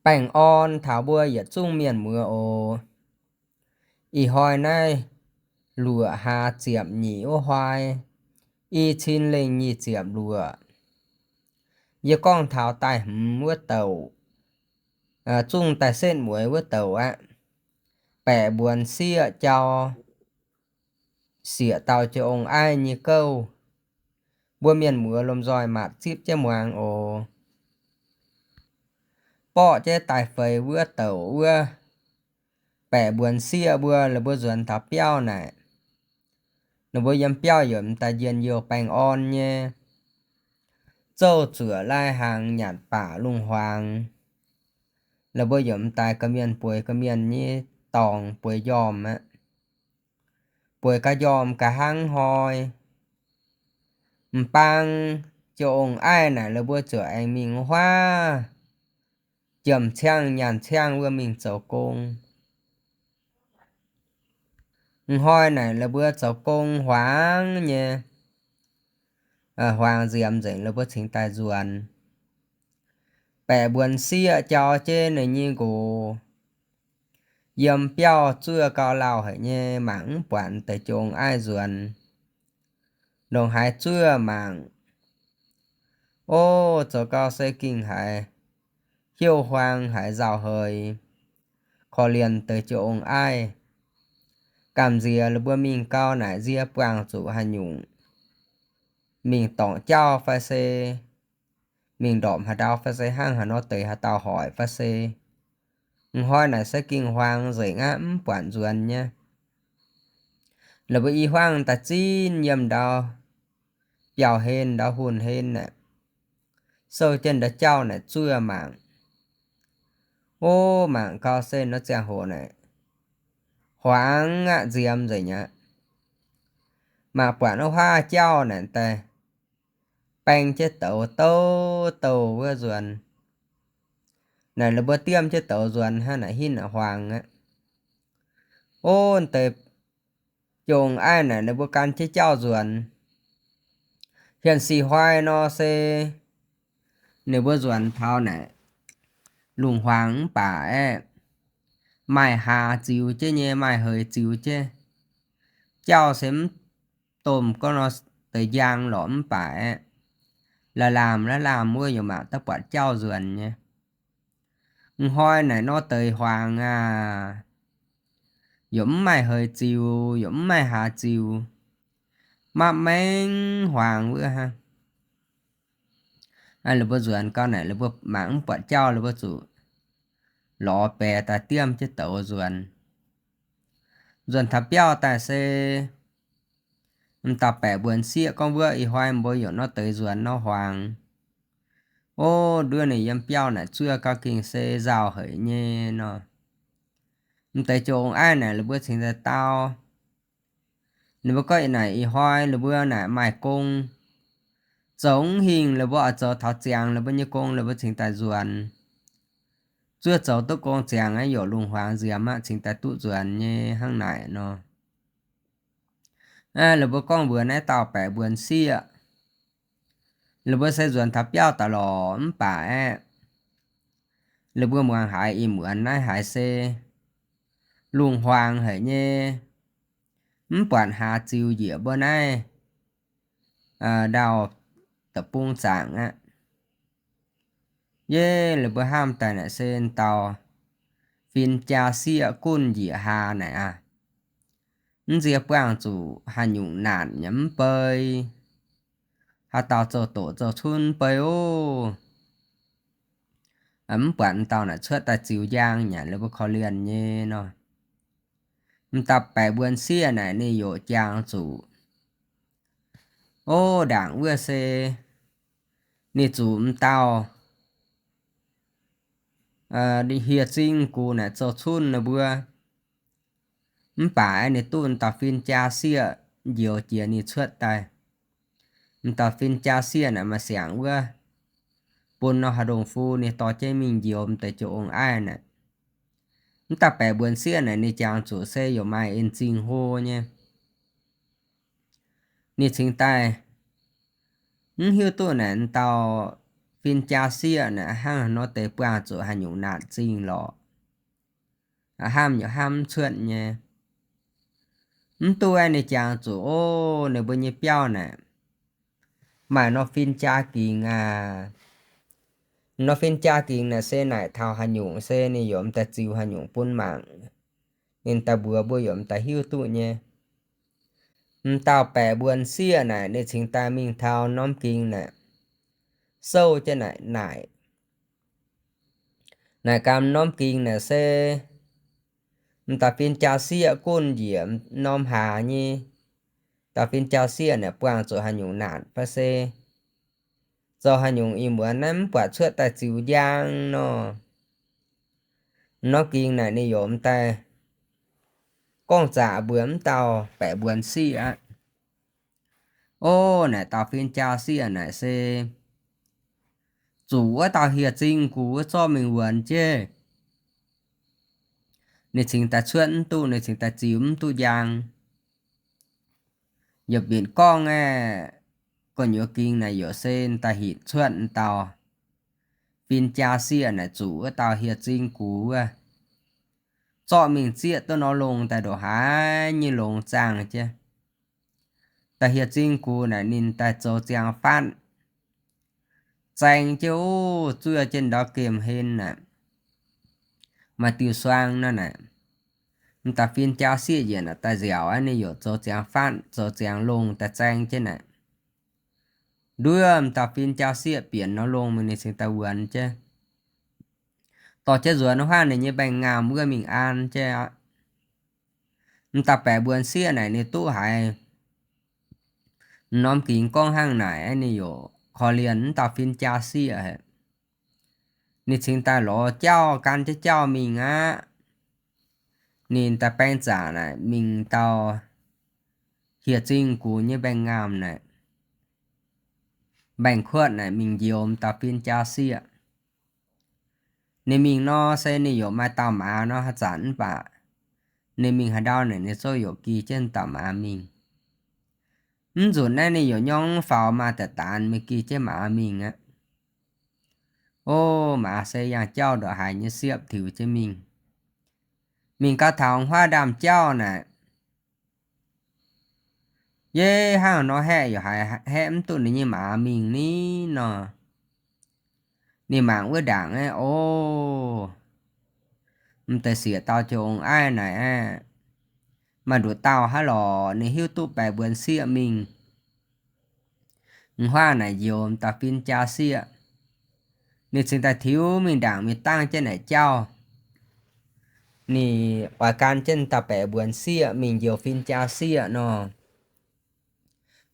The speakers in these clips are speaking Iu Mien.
Baengh orn taux mbuo yietc zungv mienh muoz oc. Ih hnoi naaiv luoqc hlaax ziepc nyeic wuov hnoi, i cin lengh nyic ziepc luoqc, yie gorngv taux daaih hmz wuov douc, zungv daaih setv mueiz wuov douc aqv. Baeqc mbuonx sieqv jauv, sieqv dauh jiu-ong aiv nyei gouv. Mbuo mienh muoz lomh nzoih matc zipv jienv muangx oc. Borqv jienv daaih feix wuov douc wuov, baeqc mbuonx sieqv mbuo, la'mbuo nzuonx taux biauv naaic, ninh mbuo yiem biauv yaac m'daaih njien-youh baengh orn nyei, zouv zuoqc lai-hnaangx nyanc baac lungh hmuangx. La'mbuo yaac m'daaih ga'mienh bueix ga'mienh nyei dorngx bueix njormh aqv. Bueix ga'njormh ga'hnangv hnoi, m'bang jiu-ong aiv naaic la'mbuo ziouc aengx mingh huaav jiem ciangv nyaanh ciangv wuov mingh zoux gong. M'hnoi naaic la'mbuo zoux gong hmuangx nyei, hmuangx nziemx nzengc la'mbuo cingx daaih nzuonx. Baeqc mbuonx sieqv jauv jienv ninh nyei nqox, yiem biauv zuov gau lauh haic nyei, mangc mv buatc deix jiu-ong aiv nzuonx. Ndongc haaix zuov mangc, o, zoux gau se gengh haiz hiuv huang haiz nzauh heix, korv-lienh deix jiu-ong aiv. Gamh nziex la'mbuo mingh gau naaic nzie buangh zuqc haaix nyungc, mingh dorngc jauv fai se mingh ndorpc haaix ndau fai se hnangv haaix nor deix haaix dauh hoic fai se. M'hnoi naaic se gengh hmuangx nzengc aqv, mv buatc nzuonx nyei. La'mbuo i huangv daaih zinh yiem ndau biauv-hlen ndau hunh hlen naaic, sou jienv ndau jauv naaic zuov mangc. O, mangc gau se nor ziangh hoc naaic, hmuangx aqv, nziemx nzengc aqv. Mangc buatc wuov huaav jauv naaic daaih baeng jienv douz douv douh wuov nzuonx. Naaic la'mbuo diemv jienv douz nzuonx hnangv naaic hinv naaic hmuangx aqv. O, deix jiu-ong aiv naaic ninh mbuo gan jienv jauv nzuonx. Hienx sic hnoi nor se ninh mbuo nzuonx taux naaic lungh hmuangx mv baac aeqv, maaih hlaax ziux jienv nyei, maaih heix ziux jienv. Jauv se mv domh gorngv nor deix njang lorqc mv baac aeqv, la'laamh la'laamh wuov yaac mangc daaih buatc jauv nzuonx nyei. M'hnoi naaic nor deix hmuangx aac, yaac mv maaih heix ziux, yaac mv maaih hlaax ziux, mapv maengx hmuangx wuov hnangv. La'mbuo nzuonx gau naaic, la'mbuo mangc mv buatc jauv, la'mbuo zuqc lorz baeqc daaih diemv jienv douz nzuonx. Nzuonx taux biauv daaih se m'dauh baeqc mbuonx sieqv gorngv, wuov ih hnoi mbuo yaac nor deix nzuonx nor hmuangx. O, nduov ninh yiem biauv naaic zuov gau gengh se nzauh haic nyei nor. M'deix jiu-ong aiv naaic la'mbuo cingx daaih dau. Ninh mbuo gorngv naaic ih hnoi la'mbuo naaic maaih gong, zoux mv hingh la'mbuo oix zoux taux ziangx la'mbuo nyei gong la'mbuo cingx daaih nzuonx. Zuov zoux duqv gong ziangx aqv, yaac lungh hmuangx nziemx aqv, cingx daaih duqv nzuonx nyei hnangv naaic nor. La'mbuo gorngv mbuox naaiv dauh baeqc mbuonx sieqv, la'mbuo se nzuonx taux biauv daaih lorqc mv baac aeqv, la'mbuo muangx haiz ih muonz naaiv haiz se lungh hmuangx haic nyei, mv buatc hlaax ziux njiec mbuo naaiv ndau deic-bung zaangc aqv. Yie la'mbuo hnamv daaih naaic se dauh fin-jaa sieqv gunv njiec hlaax naaic aac, mv nzie buangh zuqc haaix nyungc naanc yaac mv bei, haaix dauh zoux doqc zoux cunv mv bei ov. Mv buatc m'dauh naaic cuotv daaih ziux njang nyanc la'mbuo korv-lienh nyei nor. M'dauh baeqc mbuonx sieqv naaic ninh yaac jangx zuqc, o, ndaangc wuov se ninh zuqc m'dauh hieh zingh gux naaic zoux cunv ninh mbuo. Mv baac ninh duqv m'dauh fin-jaa sieqv njoux jiex ninh cuotv daaih. M'dauh fin-jaa sieqv naaic maaih siangx wuov, bun nor haaix ndongh fu ninh dorh jienv mingh njoux m'deix jiu-ong aiv naaic. M'dauh baeqc mbuonx sieqv naaic ninh jangx zuqc se yaac maaih en-zingh hlo nyei. Ninh cingx daaih mv hiuv duqv naaic m'dauh fin-jaa sieqv naaic hnangv haaix nor deix buangh zuqc haaix nyungc naanc zingh lorqc. Hnamv yaac hnamv mv cuotv nyei. Mv duqv aeqv, ninh jangx zuqc, o, ninh mbuo nyei biauv naaic maaih norm fin-jaa gingx aac. Norm fin-jaa gingx naaic se naaic taux haaix nyungc se ninh yaac m'daaih ziux haaix nyungc bun mangc. Ninh daaih mbuox mbuo yaac m'daaih hiuv duqv nyei. M'dauh baeqc mbuonx sieqv naaic ninh cingx daaih mingh taux norm gingx naaic, souv jienv naaic naaic, naaic gaax norm gingx naaic se m'dauh fin-jaa sieqv gunv njiec norm hlaax nyei. Dauh fin-jaa sieqv naaic buangh zuqc haaix nyungc naanc fai se zoux haaix nyungc ih muonz naaiv mv buatc cuotv daaih ziux njang nor. Norm gingx naaic ninh yaac m'daaih gorngv zaqc mbuox m'dauh baeqc mbuonx sieqv aqv. O, naaic dauh fin-jaa sieqv naaic se zuqc wuov dauh hieh zingh gux wuov zorqv mingh wuonx jienv. Ninh cingx daaih cuotv mv duqv, ninh cingx daaih ziux mv duqv njang. Yaac binc gorngv aeqv, gu'nyuoz gingx naaic yaac se daaih hinc cuotv m'dauh fin-jaa sieqv naaic zuqc wuov dauh hieh zingh gux wuov zorqv mingh zieqv duqv norm longh daaih ndongc haaix nyei longx zaangh jienv. Daaih hieh zingh gux naaic ninh daaih zoux ziangx fatv zaeng jienv, o, zuov jienv ndau gemh hen naaic, maaih diuh suang nor naaic. M'dauh fin-jaa sieqv yietc naaic daaih nziaauc aqv, ninh yaac zoux ziangx fatv, zoux ziangx longh daaih zaeng jienv naaic. Nduov m'dauh fin-jaa sieqv bieqc norm longh mingh ninh cingx daaih wuonx jienv. Dorh jienv nzuonx huaav ninh nyei mbaengx-ngaamh wuov mingh an jienv aqv. M'dauh baeqc mbuonx sieqv naaic ninh duqv haiz norm gingx gorngv hnangv naaic, ninh yaac korv-lienh m'dauh fin-jaa sieqv haic. Ninh cingx daaih lorz jauv, gan jienv jauv mingh aqv. Ninh daaih baeng zaqc naaic mingh dauh hieh zingh gux nyei mbaengx-ngaamh naaic, mbaengx-kuotv naaic mingh njoux m'dauh fin-jaa sieqv. Ninh mingh nor se ninh yaac maaih dauh maaz nor haaix zanc mv baac ninh mingh haaix ndau naaic ninh zouv yaac gih jienv dauh maaz mingh. Mv nzunc naaiv ninh yaac nyorngv faaux maaih daaih daanx mingh gih jienv maaz mingh aqv. O, maaz se yangh jauv ndongc haaix nyei siepv tiux jienv mingh. Mingh gau taux huaav ndaamv-jauv naaic, yie hnangv nor haeqv yaac haiz haeqv mv duqv ninh nyei maaz mingh ni nor. Ninh mangc wuov ndaangc aeqv, o, m'deix sieqv dauh jong ong-aiv naaic aeqv, maaih nduqc dauh hnangv lorqc ninh hiuv duqv baeqc mbuonx sieqv mingh. M'huaav naaic njoux m'dauh fin-jaa sieqv. Ninh cingx daaih tiux mingh ndaangc mingh dangh jienv naaic jauv. Ninh oix gan jienv dauh baeqc mbuonx sieqv mingh njoux fin-jaa sieqv nor.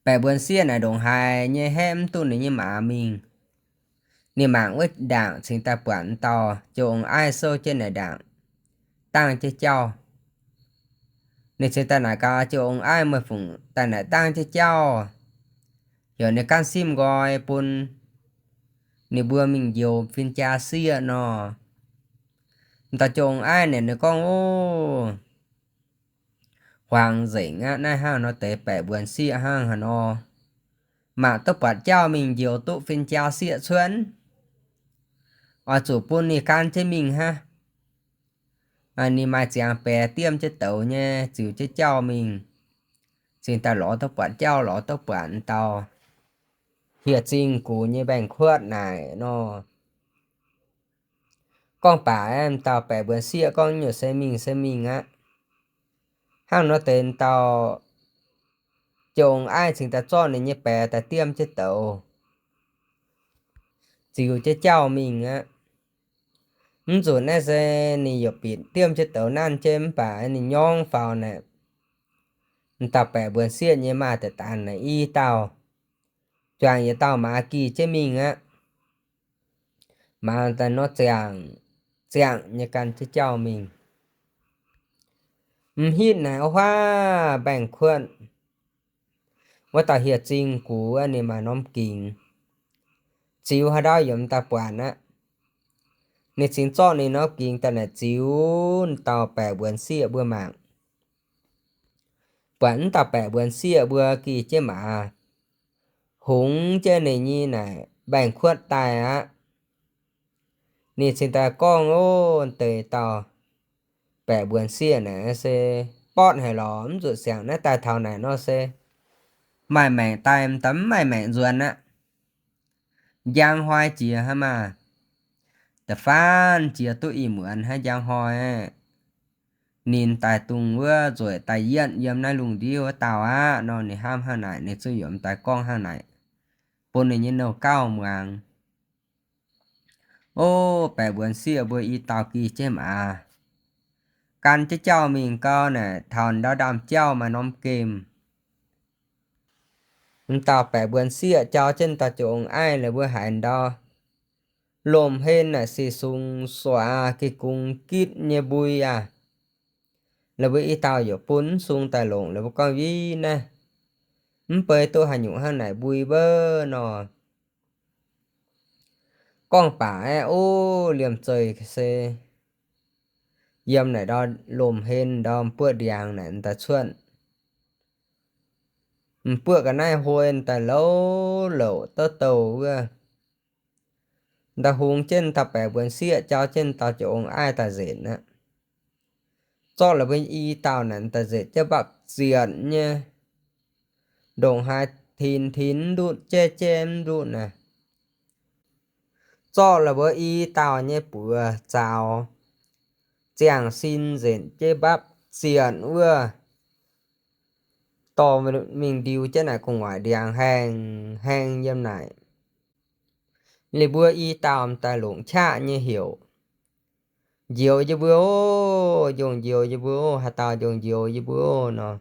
Baeqc mbuonx sieqv naaic ndongc haaix nyei haeqv mv duqv ninh nyei maaz mingh. Ninh mangc wuov ndaangc cingx daaih buatc m'dauh jong ong-aiv souv jienv naaic ndaangc dangh jienv jauv. Ninh cingx daaih naaic gaax jong ong-aiv, meih fungc daaih naaic dangh jienv jauv? Heuc ninh gaanv simv nqoi bun ninh mbuo mingh njoux fin-jaa sieqv nor. M'dauh jong ong-aiv naaic ninh gorngv, o, huaang nzengc aqv. Naaiv hnangv nor deix baeqc mbuonx sieqv hnangv haaix nor, mangc duqv buatc jauv mingh njoux duqv fin-jaa sieqv cuotv, oix zuqc bun ninh gan jienv mingh hnangv. Ninh maaih ziangx baeqc diemv jienv douz nyei ziux jienv jauv mingh, cingx daaih lorz duqv buatc jauv, lorz duqv buatc m'dauh hieh zingh gux nyei mbaengx-kuotv naaic nor. Gorngv baac m'dauh baeqc mbuonx sieqv gorngv, nyungc se mingh se mingh aqv. Hnangv nor deix m'dauh jong ong-aiv cingx daaih zorqv ninh nyei baeqc daaih diemv jienv douz, ziux jienv jauv mingh aqv. Mv nzunc naaiv se ninh yaac bieqc diemv jienv douz nanv jienv mv baac ninh nyorngv faaux naaic, m'dauh baeqc mbuonx sieqv nyei maaz daaih daanh naaic i dauh, juangc yietc dauh maaz gih jienv mingh aqv. Maaz daaih nor ziangh, ziangh nyei gan jienv jauv mingh. M'hitv naaic wuov huaav mbaengx-kuotv, wuov dauh hieh zingh gux wuov ninh maaih norm gingx, ziux haaix ndau yaac m'daaih buatc aqv. Ninh cingx zorqv ninh norm gingx daaih naaic ziux m'dauh baeqc mbuonx sieqv mbuo mangc. Buatc m'dauh baeqc mbuonx sieqv mbuo gih jienv maaz, hungx jienv ninh nyei naaic mbaengx-kuotv daaih aqv. Ninh cingx daaih gorngv, Ov, deix dauh baeqc mbuonx sieqv naaic se bortv haic lorqc, mv zuqc siangx naaiv daaih taux naaic nor se maaih maengc daaih, m'daaih mv maaih maengc nzuonx aqv. Njang hnoi jiex hnangv maah! Da'faanh jiex duqv ih muonz hnangv njang hnoi, ninh daaih dungx wuov nzueic daaih yienv yiem naaiv lungh ndiev wuov dauh aqv nor, ninh hnamv hnangv naaic, ninh zuqc yaac m'daaih gorngv hnangv naaic bun ninh nyei nouh gauh muangx. Ov, baeqc mbuonx sieqv mbuo i dauh gi jienv maaz, gan jienv jauv mingh gau naaic, taux ndau ndaamv-jauv maaih norm gemh. M'dauh baeqc mbuonx sieqv jauv jienv dauh jong-aeqv, laaix mbuo haiz ndau lomh hlen naaic sic sung suax, geh gungx gitv nyei mbui aqv. Laaix mbuo i dauh yaac bun mv sung daaih longc, laaix mbuo gorngv, Win naaiv, mv bei duqv haaix nyungc hnangv naaic mbui mbouv nor. Gorngv baac aeqv, ov, liemh zeih se yiem naaic ndau lomh hlen ndau m'buoqv ndiangx naaic m'daaih cuotv. M'buoqv ga'naaiv hluo daaih louc louc douv douh wuov, m'daaih hungx jienv dauh baeqc mbuonx sieqv jauv jienv dauh jong-aeqv daaih nzengc aqv. Zorqv laaix mbuo i dauh naaic m'daaih nzengc jienv mbapv zienc nyei, ndongc haaix tinx tinx mv ndutv, jaiv jaiv mv ndutv naaic. Zorqv laaix mbuo i dauh nyei buoz zaux, ziangh sin nzengc jienv mbapv zienc wuov, dorh mingh ndiux jienv naaic gu'nguaaic ndiangx haengh haengh yiem naaic. Ninh mbuo i dauh m'daaih longc qaqv nyei heuc, Njoux yie mbuo oc, njongc njoux yie mbuo oc, haaix dauh njongc njoux yie mbuo oc nor.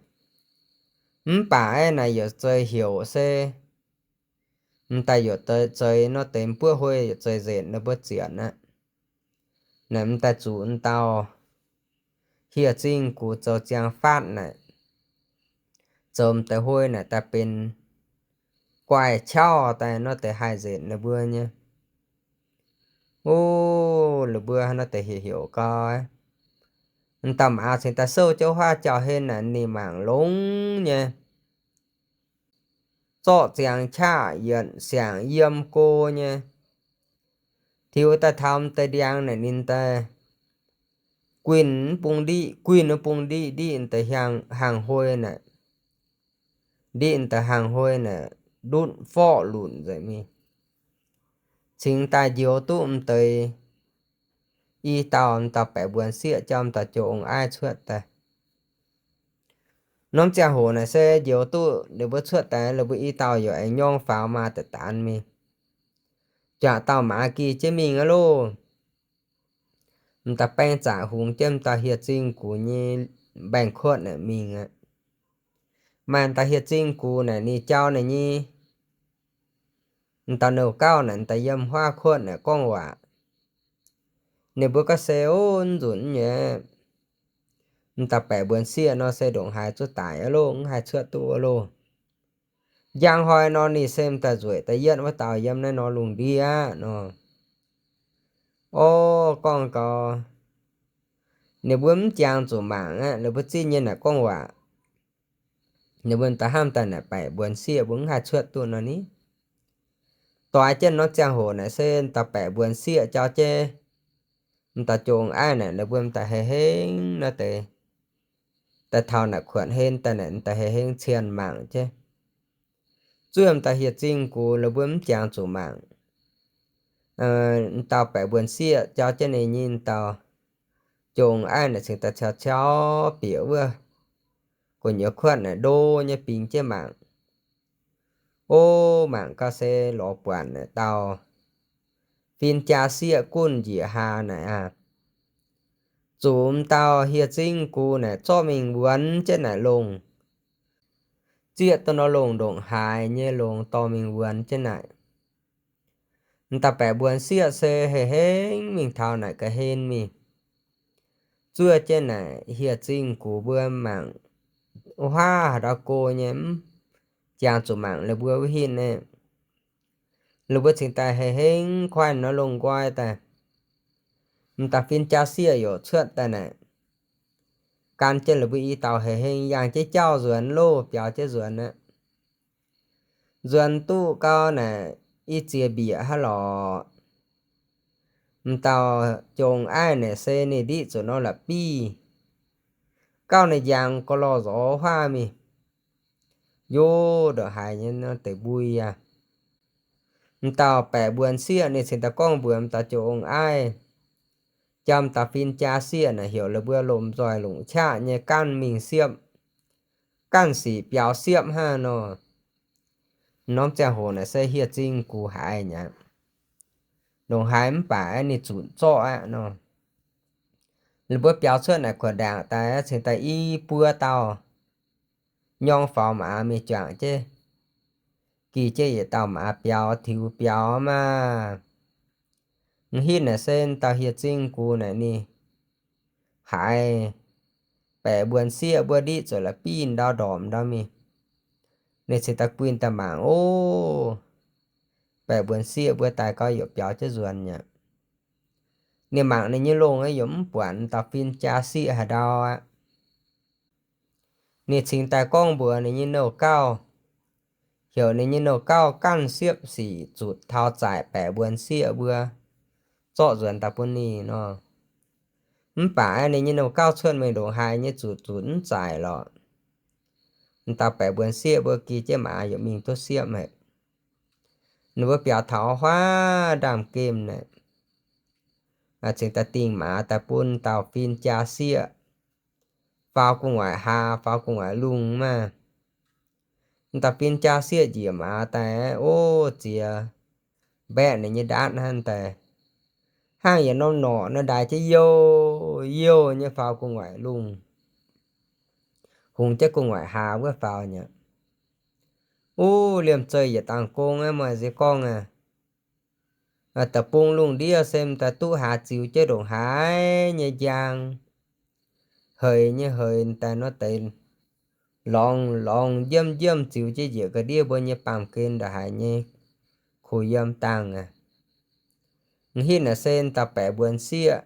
Mv baac aeqv, naaic yaac zeiz heuc se m'daaih yaac zeiz nor, deix m'buoqv hluo yaac zeiz nzengc ninh mbuo zienc aqv. Naaic m'daaih zuqc m'dauh hieh zingh gux zoux ziangx faatv naaic, zoux m'deix hluo naaic daaih benx guaih qauv daaih nor, deix haih nzengc ninh mbuo nyei. Ov, laaix mbuo hnangv nor deix heuc heuc gau, m'dauh maaz cingx daaih souv jienv huaav jauv-hlen naaic, ninh mangc longx nyei, zorqv ziangx qaqv yietc siangx yiem go nyei, tiux daaih taux m'deix ndiangx naaic, ninh daaih guinh mv bung ndiqv, guinh mv bung ndiqv, ndiqv deix hangx hluo naaic, ndiqv deix hangx hluo naaic ndutv forqv lunc nzengc mingh, cingx daaih njoux duqv m'deix i dauh, m'dauh baeqc mbuonx sieqv jauv m'dauh jong-aaiv cuotv daaih. Norm ziangh hoc naaic se njoux duqv ninh mbuo cuotv daaih, ninh mbuo i dauh yaac aengx nyorng faaux maa daaih daanx mingh, juangc dauh maaz gih jienv mingh aqv loh. M'daaih baeng zaqc hungx jienv m'dauh hieh zingh gux nyei mbaengx-kuotv naaic mingh aqv. Maaih m'daaih hieh zingh gux naaic, ninh jauv naaic nyei m'dauh nouh gauh naaic, m'daaih yiem huaav kuotv naaic gorngv waac. Ninh mbuo gorngv se, Ov, nzunc nyei m'daaih baeqc mbuonx sieqv nor se ndongc haaix zuqc daic aqv loh, mv haih cuotv duqv aqv loh. Njang hnoi nor ninh se m'daaih nzueic daaih yietv wuov dauh yiem naaiv nor lungh ndiev aqv nor. Ov, gorngv gau, ninh mbuo mv jangx zuqc mangc aqv, ninh mbuo zinh nyei naaic gorngv waac. Ninh mbuo m'daaih hnamv daaih naaic baeqc mbuonx sieqv mbuo mv haih cuotv duqv nor ni. Doix jienv norm ziangh hoc naaic se m'daaih baeqc mbuonx sieqv jauv jienv m'daaih jong-aaiv naaic, ninh mbuo m'daaih hei hengv nor deix, daaih taux naaic kuotv hlen daaih naaic m'daaih hei hengv cien mangc jienv. Zuov m'daaih hieh zingh gux ninh mbuo mv jangx zuqc mangc. M'daaih baeqc mbuonx sieqv jauv jienv ninh nyei m'daaih jong-aaiv naaic cingx daaih ciaux ciaux bieqc wuov gu'nyuoz kuotv naaic ndo nyei bingx jienv mangc. Ov, mangc gau se lorz buatc naaic dauh fin-jaa sieqv gunv njiec hlaax naaic aqv. Zuqc m'dauh hieh zingh gux naaic zorqv mingh wuonx jienv naaic longh. Zieqv duqv nor longh ndongc haaix nyei longx dorh mingh wuonx jienv naaic. M'daaih baeqc mbuonx sieqv se hei hengv mingh taux naaic ga'hlen mingh. Zuov jienv naaic hieh zingh gux mbuo mangc, huaav haaix ndau go nyei mv jangx zuqc mangc lih mbuo wuov hitv naaic. Lih mbuo cingx daaih hei hengv kuaaiv nor longh nqoi daaih. M'daaih fin-jaa sieqv yaac cuotv daaih naaic, gan jienv lih mbuo i dauh hei hengv yangh jienv jauv nzuonx loh, biaux jienv nzuonx aqv. Nzuonx duqv gau naaic, i ziex mbiec hnangv lorqc. M'dauh jong aiv naaic se ninh ndiqv zuqc norm la'bieiv, gauh ninh njang gorx lorh nzox huaav mingh, yov ndongc haaix nyei norm deix mbui aqv. M'dauh baeqc mbuonx sieqv ninh cingx daaih gorngv mbuox m'dauh jong aiv, jaa m'dauh fin-jaa sieqv naaic heuc la'buo lomh nzoih longc qaqv nyei ganh mingh siepv, ganh sic biaux siepv hnangv nor. Norm ziangh hoc naaic se hieh zingh gux haiz nyei aqv. Ndongc haaix mv baac ninh zutc zorqv aqv nor. La'buo biaux cuotv naaic kuotv ndaangc daaih cingx daaih i buo dauh nyorng faaux maaz mingh juangc jienv, gih jienv yietc dauh maaz biaux tiux biaux maah. M'hitv naaic se dauh hieh zingh gux naaic ninh haiz baeqc mbuonx sieqv mbuo ndiqv zuqc la'bieiv ndau ndorpc ndau mingh. Ninh cingx daaih guinh daaih mangc, ov, baeqc mbuonx sieqv mbuo daaih gauh yaac biaux jienv nzuonx aqv. Ninh mangc ninh nyei longh yaac mv buatc dauh fin-jaa sieqv haaix ndau aqv. Ninh cingx daaih gorngv mbuox ninh nyei nouh gauh, heuc ninh nyei nouh gauh ganh siepv sic zutc taux zaaic baeqc mbuonx sieqv mbuo zorqv nzuonx daaih bun ninh nor. Mv baac ninh nyei nouh gauh cuotv mingh ndongc haaix nyei zutc zutc mv zaaic lorqc. M'dauh baeqc mbuonx sieqv mbuo gih jienv maaz yaac mingh duqv siepv haic. Ninh mbuo biaux taux huaav ndaamv-gemh naaic, cingx daaih dingh maaz daaih bun dauh fin-jaa sieqv faaux gu'nguaaic hlaax, faaux gu'nguaaic lungh maah. M'dauh fin-jaa sieqv njiec maaz daaih, ov, ziex mbaeqv ninh nyei ndaatv hnangv daaih, hnangv yietc norm norqc nor ndaix jienv youh youh nyei faaux gu'nguaaic lungh, hungx jienv gu'nguaaic hlaax wuov faaux nyei. Ov, liemh zeih yietc dangh gong aqv, meih nziex gorngv aqv. Deic-bung lungh ndiev se m'daaih duqv haaz ziux jienv ndongc haaix nyei njang, heix nyei heix daaih nor deix lorngx lorngx njiemv njiemv ziux jienv njiec ga'ndiev mbuo nyei baamh gen ndongc haaix nyei kuh yiem dangh aqv. M'hitv naaic se dauh baeqc mbuonx sieqv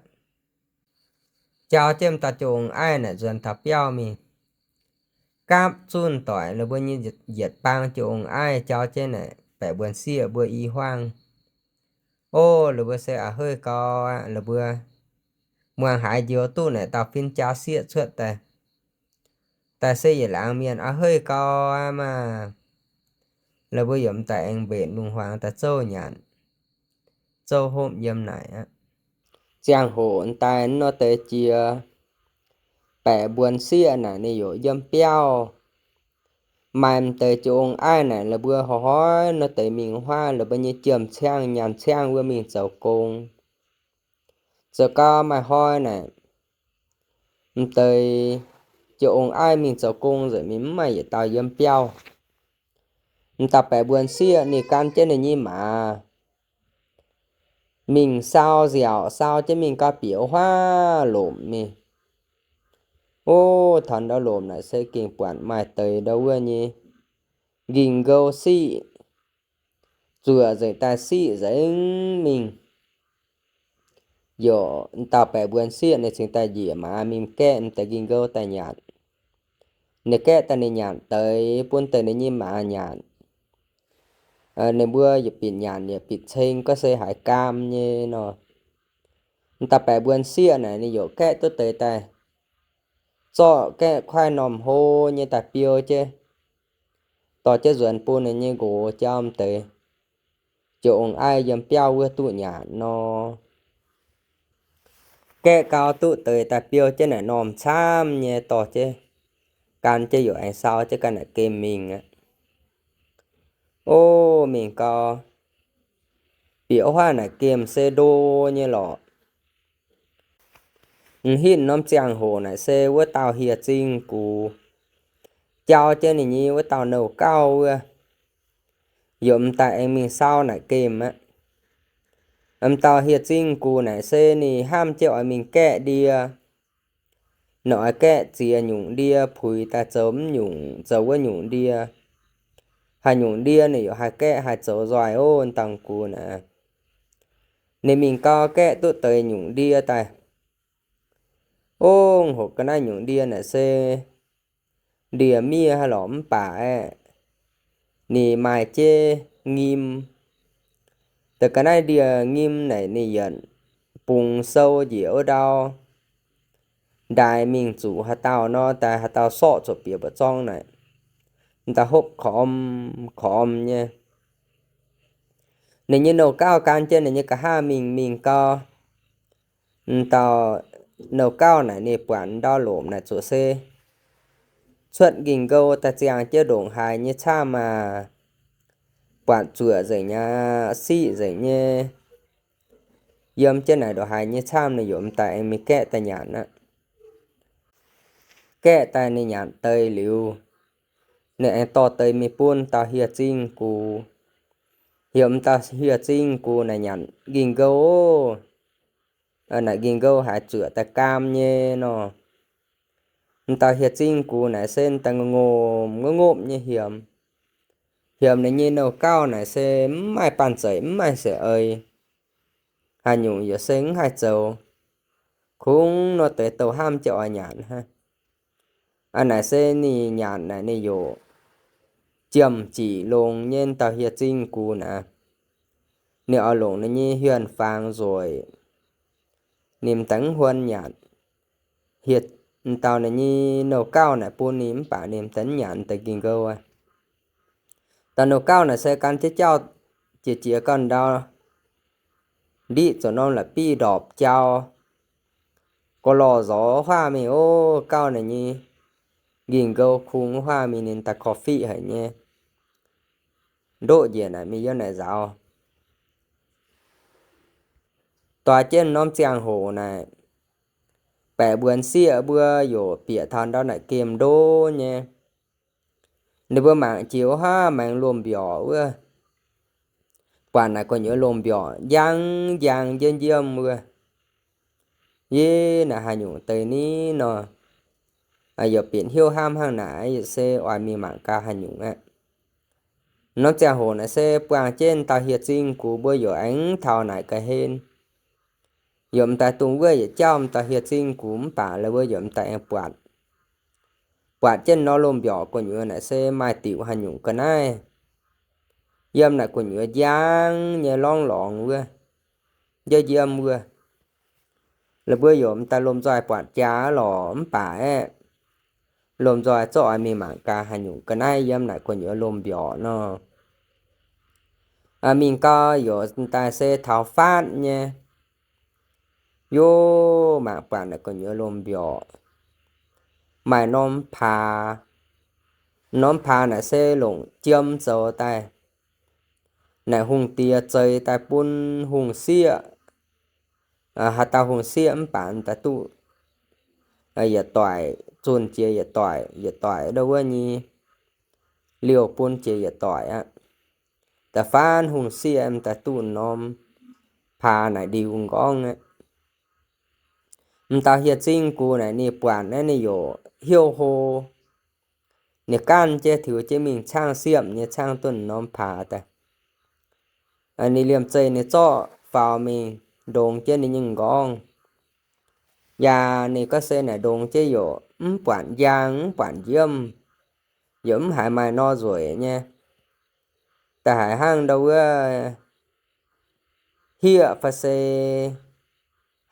jauv jienv m'dauh jong aiv naaic nzuonx taux biauv mingh. Gapv zunh doic ninh mbuo nyei yietc baang jong aiv jauv jienv naaic baeqc mbuonx sieqv mbuo i huaang. Ov, ninh mbuo se a'heiv gau aqv. Ninh mbuo muangx haaix njoux duqv naaic dauh fin-jaa sieqv cuotv daaih, daaih se yietc laangz mienh a'heiv gau aqv maah. Ninh mbuo yaac m'daaih aengx mbenc lungh huaang daaih zouv nyanc, zouv hopv yiem naaic aqv. Ziangh hoc daaih nor deix jiex baeqc mbuonx sieqv naaic ninh yaac yiem biauv. Maaih m'deix jong aiv naaic la'buo hnoi-hnoi nor deix mingh huaav la'buo nyei jiem-ciang nyaanh ciang wuov mingh zoux gong. Zoux gau maaih hnoi naaic, m'deix jong aiv mingh zoux gong nzengc mingh, mv maaih yietc dauh yiem biauv. M'dauh baeqc mbuonx sieqv ninh gan jienv ninh nyei maaz mingh sau nziaauc, sau jienv mingh gau bieqc wuov huaav lomc mingh. Ov, taux ndau lomc naaic se gengh buatc maaih deix ndau wuov nyei nqingx nqou siqv, zuoqc nzengc daaih siqv nzengc mingh. Yaac m'dauh baeqc mbuonx sieqv ninh cingx daaih njiec maaz mingh gaeqv m'deix nqingx nqou daaih nyanc. Ninh gaeqv daaih ninh nyanc deix bun deix ninh nyei maaz nyanc. Ninh mbuo yietc bieqc nyanc yietc bieqc ceng gorngv se haiz gaam nyei nor. M'dauh baeqc mbuonx sieqv naaic ninh yaac gaeqv duqv deix daaih, zorqv gaeqv kuaaiv normh hlo nyei daaih biou jienv, dorh jienv nzuonx bun ninh nyei nqox jauv m'deix jong aiv yiem biauv wuov duqv nyanc nor. Gaeqv gau duqv deix daaih biou jienv naaic normh camv nyei dorh jienv gan jienv yaac aengx sau jienv ganh naaic gemh mingh aqv. Ov, mingh gau, bieqc wuov huaav naaic gemh se ndo nyei lorqc. M'hitv norm ziangh hoc naaic se wuov dauh hieh zingh gux jauv jienv ninh nyei wuov dauh nouh gauh wuov, yaac m'daaih aengx mingh sau naaic gemh aqv. M'dauh hieh zingh gux naaic se ninh hnamv jienv oix mingh gaeqv ndie. Ninh oix gaeqv ziex nyungc ndie puix daaih zoux mv nyungc, zoux wuov nyungc ndie. Haaix nyungc ndie ninh yaac haih gaeqv haih zoux nzoih ov, m'dauh gux naaic. Ninh mingh gau gaeqv duqv deix nyungc ndie daaih. Ov, hoqc ga'naaiv nyungc ndie naaic se ndie-miev haic lorqc mv baac aeqv, ninh maaih jeiv nyim, Da'ga'naaiv ndie-ngim naaic ninh yietc bungx sou njiec wuov ndau, ndaaix mingh zuqc haaix dauh nor, daaih haaix dauh sorqv zuqc bieqc mba'zorng naaic, m'daaih hopv korv-om korv-om nyei. Ninh nyei nouh gauv gan jienv ninh nyei nqa'haav mingh, mingh gau, m'daaih nouh gauv naaic ninh buatc ndau lomc naaic zuqc se cuotv nqingh nqou daaih ziangh jienv ndongc haaix nyei camv maah, buatc zuoqc nzengc nyei, siqv nzengc nyei. Yiem jienv naaic ndongc haaix nyei camv, ninh yaac m'daaih aengx mingh gaeqv daaih nyanc aqv. Gaeqv daaih ninh nyanc deix liuz, ninh aengx dorh deix mingh bun dauh hieh zingh gux. Heuc m'daaih hieh zingh gux naaic nyanc nqingh nqou. Naaic nqingh nqou haiz zuoqc daaih gaam nyei nor. M'daaih hieh zingh gux naaic se m'daaih ngongh ngopv nyei hiemx. Hiemx ninh nyei nouh gauv naaic se mv maaih banh zeic, mv maaih seix eix, haaix nyungc yaac se mv haih zoux. Kungx nor deix douh hnamv jienv oix nyanc hnangv. Aa, naaic se ninh nyanc naaic ninh yaac jiem-jic longx nyei, dauh hieh zingh gux naaic. Ninh oix longc ninh nyei hienh faang nzueic, ninh m'daaih mv huon nyanc. Hieh, m'daaih ninh nyei nouh gauv naaic bun ninh mv baac ninh m'daaih mv nyanc deix nqingh nqou aqv. Dauh nouh gauv naaic se gan jienv jauv jiex jiex gauh ndau, ndiqv zuqc norm la'bieiv ndorpc jauv, gorx-lorh nzorx huaav mingh, ov, gauv ninh nyei nqingh nqou kungx huaav mingh, ninh daaih korv-fiqv haic nyei. Ndoqv njiec naaic mingh yiem naaic nzaaux. Doix jienv norm ziangh hoc naaic, baeqc mbuonx sieqv mbuo yaac bieqc taux ndau naaic gemh ndo nyei. Ninh mbuo mangc jiex wuov haav maengx lomh mbiorc wuov, buatc naaic gu'nyuoz lomh mbiorc njang njang njiemv njiemv wuov. Yie naaic haaix nyungc deix ni nor, yaac bieqc hnyouv hnamv hnangv naaic, yaac se oix mingh mangc gaax haaix nyungc aqv. Norm ziangh hoc naaic se buangh jienv dauh hieh zingh gux mbuo yaac aengx taux naaic ga'hlen. Yaac m'daaih dungx wuov yietc jauv m'daaih hieh zingh gux mv baac la'wuov yaac m'daaih aengx buatc. Buatc jienv nor lomh mbiorc gu'nyuoz naaic se maaih diuc haaix nyungc ga'naaiv. Yiem naaic gu'nyuoz njang nyei lorngx lorngx wuov, njiemv njiemv wuov. La'mbuo yaac m'daaih lomh nzoih buatc jaax lorqc mv baac aeqv, lomh nzoih zorqv oix mingh mangc gaax haaix nyungc ga'naaiv yiem naaic gu'nyuoz lomh mbiorc nor. Mingh gau yaac m'daaih se taux faatv nyei. Yov, mangc buatc naaic gu'nyuoz lomh mbiorc maaih norm paax. Norm paax naaic se longc jiem zoux daaih. Naaic hungh diex zeix daaih bun hungh sieqv. Haaix dauh hungh sieqv mv baac m'daaih duqv yietc doic, zunh jiex yietc doic, yietc doic ndau wuov nyei liouh bun jiex yietc doic aqv. Da'faanh hungh sieqv m'daaih duqv norm paax naaic ndiux m'nqorngv aqv. M'dauh hieh zingh gux naaic ninh buatc naaiv ninh yaac hiuv hlo. Ninh gaanv jienv tiux jienv mingh caangv siepv nyei caangv duqv norm paax daaih. Ninh liemh zeih ninh zorqv faaux mingh ndongx jienv ninh nyei m'nqorngv. Yaac ninh gorngv se naaic ndongx jienv yaac mv buatc njang mv buatc njiemv, yaac mv haiz maaih nor nzueic nyei. Da'haiz hnangv ndau wuov hieqv fai se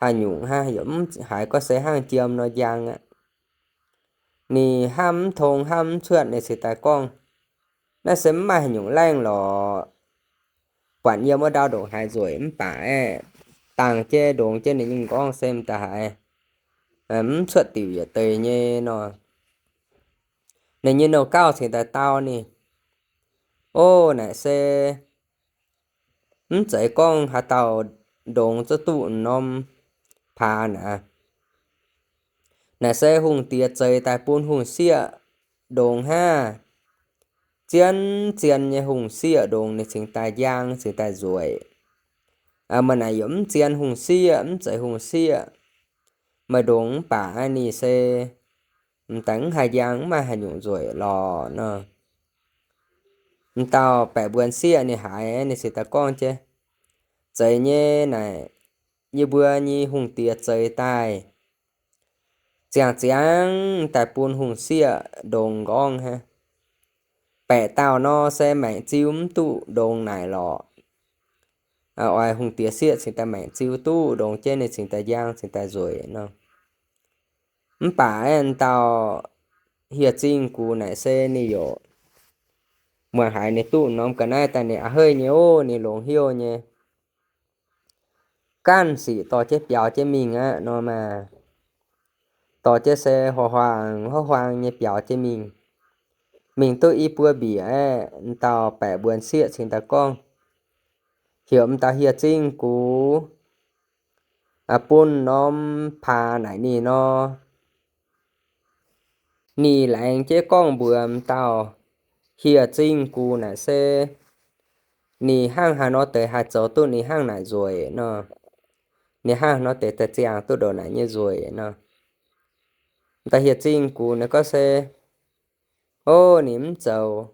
haaix nyungc hnangv, yaac mv haiz gorngv se hnangv jiem nor njang aqv. Ninh hnamv mv tong hnamv mv cuotv, ninh cingx daaih gorngv, naaiv se mv maaih haaix nyungc laengh lorqc. Buatc yiem wuov ndau ndongc haaix nzueic mv baac aeqv, dangh jienv ndongx jienv ninh nyei m'nqorngv se m'daaih haiz mv cuotv diuc yietc deix nyei nor. Ninh nyei nouh gauh cingx daaih dau ninh, ov, naaic se mv zeiz gorngv haaix dauh ndongx zuqc duqv norm paax naaic. Naaic se hungh diex zeix daaih bun hungh sieqv ndongx hnangv. Zien zien nyei hungh sieqv ndongx ninh cingx daaih njang cingx daaih nzueic. Meih naaic yaac mv zien hungh sieqv, mv zeiz hungh sieqv. Meih ndongx mv baac ninh se m'daaih mv haih njang, mv maaih haaix nyungc nzueic lorqc nor. M'dauh baeqc mbuonx sieqv ninh haiz, ninh cingx daaih gorngv jienv, zeiz nyei naaic, yie mbuo nyei hungh diex zeix daaih ziangh ziangh daaih bun hungh sieqv ndongx m'nqorngv hnangv. Baeqc dauh nor se maengc ziu mv duqv ndongx naaic lorqc. oix hungh diex sieqv cingx daaih maengc ziu duqv, ndongc jienv ninh cingx daaih njang cingx daaih nzueic nor. Mv baac aeqv, dauh hieh zingh gux naaic se ninh yaac muangx haiz ninh duqv norm ga'naaiv daaih ninh a'heiv nyei ov, ninh longx hnyouv nyei. Gaanv sic dorh jienv biaux jienv mingh aqv nor maah. Dorh jienv se huaang-huaang, huaang-huaang nyei biaux jienv mingh. Mingh duqv i buo mbiec aeqv, m'dauh baeqc mbuonx sieqv cingx daaih gorngv, heuc m'dauh hieh zingh gux bun norm paax naaic ninh nor. Ninh laengz jienv gorngv mbuox m'dauh hieh zingh gux naaic se ninh hnangv haaix nor deix haih zoux duqv ninh hnangv naaic nzueic nor. Ninh hnangv haaix nor deix daaih ziangh duqv ndongc naaic nyei nzueic nor. M'dauh hieh zingh gux naaic gorngv se, o, ninh mv zoux.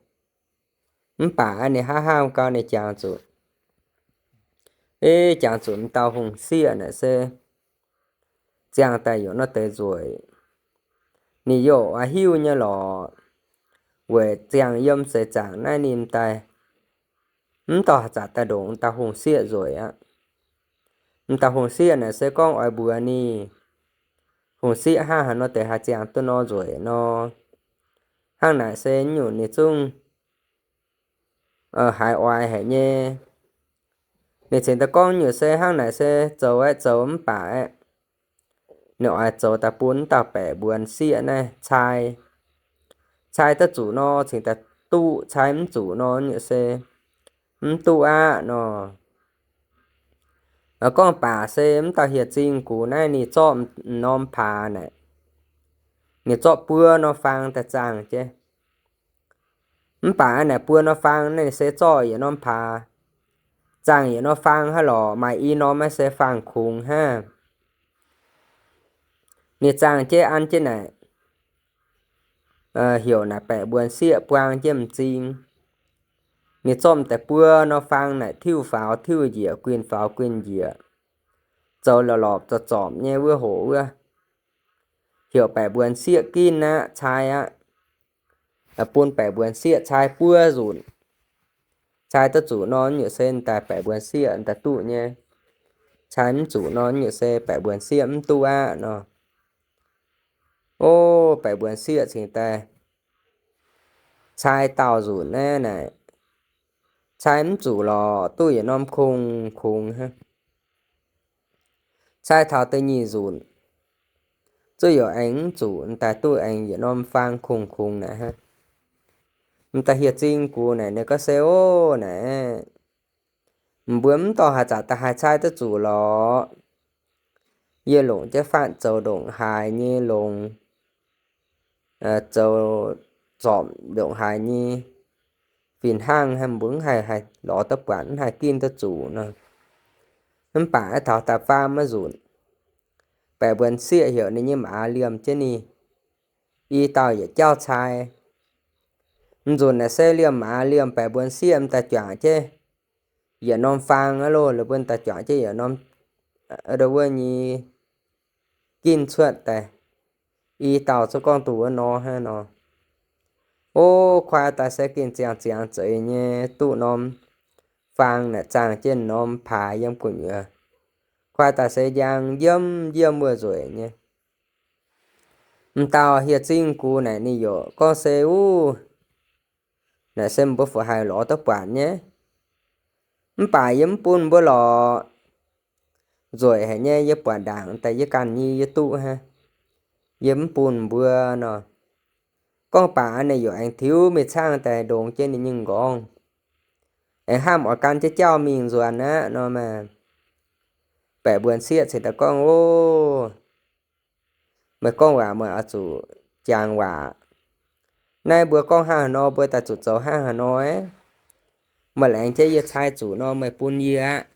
Mv baac ninh hnangv haaix gau ninh jangx zuqc, jangx zuqc m'dauh hungh sieqv naaic se ziangh daaih yaac nor deix nzueic. Ninh yaac oix hiuv nyei lorqc, weic ziangh yiem seix zaangc naaiv ninh daaih mv dorh zaqc daaih ndongc m'dauh hungh sieqv nzueic aqv. M'dauh hungh sieqv naaic se gorngv oix mbuox ninh, hungh sieqv hnangv haaix nor deix haih ziangh duqv nor nzueic nor. Hnangv naaic se nyungc ninh zungv haiz oix haic nyei. Ninh cingx daaih gorngv nyungc se hnangv naaic se zoux aeqv, zoux mv baac aeqv, ninh oix zoux daaih bun m'dauh baeqc mbuonx sieqv naaiv cai. Cai duqv zuqc nor cingx daaih duqv, cai mv zuqc nor nyungc se mv duqv aqv nor. Gorngv baac se m'dauh hieh zingh gux naaiv ninh zorqv norm paax naaic, ninh zorqv buo norm faang daaih zaangh jienv. Mv baac naaic buo norm faang naaiv ninh se zorqv yietc norm paax, zaangh yietc norm faang hnangv lorqc, maaih i norm naaiv se faang-kungx hnangv. Ninh zaangh jienv an jienv naaic, heuc naaic baeqc mbuonx sieqv buang jienv m'zing. Ninh zorqv daaih buo norm faang naaic tiuv faaux tiuv njiec, guinh faaux guinh njiec, zoux lorpc lorpc zorpc zorpc nyei wuov hoc wuov. Heuc baeqc mbuonx sieqv ginv aqv, cai aqv. Bun baeqc mbuonx sieqv cai buo nzunc. Cai duqv zuqc nor nyungc se daaih baeqc mbuonx sieqv daaih duqv nyei. Cai mv zuqc nor nyungc se baeqc mbuonx sieqv mv duqv aqv nor. O, baeqc mbuonx sieqv cingx daaih cai daauh nzunc naaiv naaic, cai mv zuqc lorqc, duqv yietc norm kungx-kungx hnangv. Cai taux da'nyeic nzunc, zuqc yaac aengx mv zuqc, daaih duqv aengx yietc norm faang kungx-kungx naaic hnangv. M'daaih hieh zingh gux naaic ninh gorngv se, o, naaic, mbuo mv dorh haaix zanc daaih haih cai duqv zuqc lorqc. Yie longc jienv faanh zoux ndongc haaix nyei longx, zoux zorpc ndongc haaix nyei fih hnangv, mbuo mv haih, haih lorz duqv buatc, mv haih ginv duqv zuqc nor. Mv baac taux da'faam nzunc, baeqc mbuonx sieqv heuc ninh nyei maaz liemh jienv ninh, i dauh yietc jauv cai. M'nzunc naaic se liemh maaz liemh baeqc mbuonx sieqv m'daaih juangc jienv yietc norm faang aqv loh, la'buonc daaih juangc jienv yietc norm, wuov nyei ginv cuotv daaih, i dauh zungv gorngv duqv wuov nor hnangv nor. O, kuaai daaih se gengh ziangh ziangx zeiz nyei, duqv norm faang naaic zaangh jienv norm paaix yiem gu'nyuoz. Kuaai daaih se njang yiem yiem wuov nzueic nyei. M'dauh hieh zingh gux naaic ninh yaac gorngv se, uv, naaic se mbuo fu haih lorz duqv buatc nyei. Mv baac yie mv bun mbuo lorqc. Nzueic haic nyei, yie buatc ndaangc daaih yie ganh nyei yie duqv hnangv. Yie mv bun mbuo nor. Gorngv baac naaic yaac aengx tiux mingh caangv daaih ndongx jienv ninh nyei nqorngv, aengx hnamv oix gan jienv jauv mingh nzuonx aqv nor maah. Baeqc mbuonx sieqv cingx daaih gorngv, o, meih gorngv waac meih oix zuqc jangx waac. Naaiv mbuo gorngv hnangv haaix nor mbuo daaih zuqc zoux hnangv haaix nor. Meih laengz jienv yie cai zuqc nor meih bun yie aqv.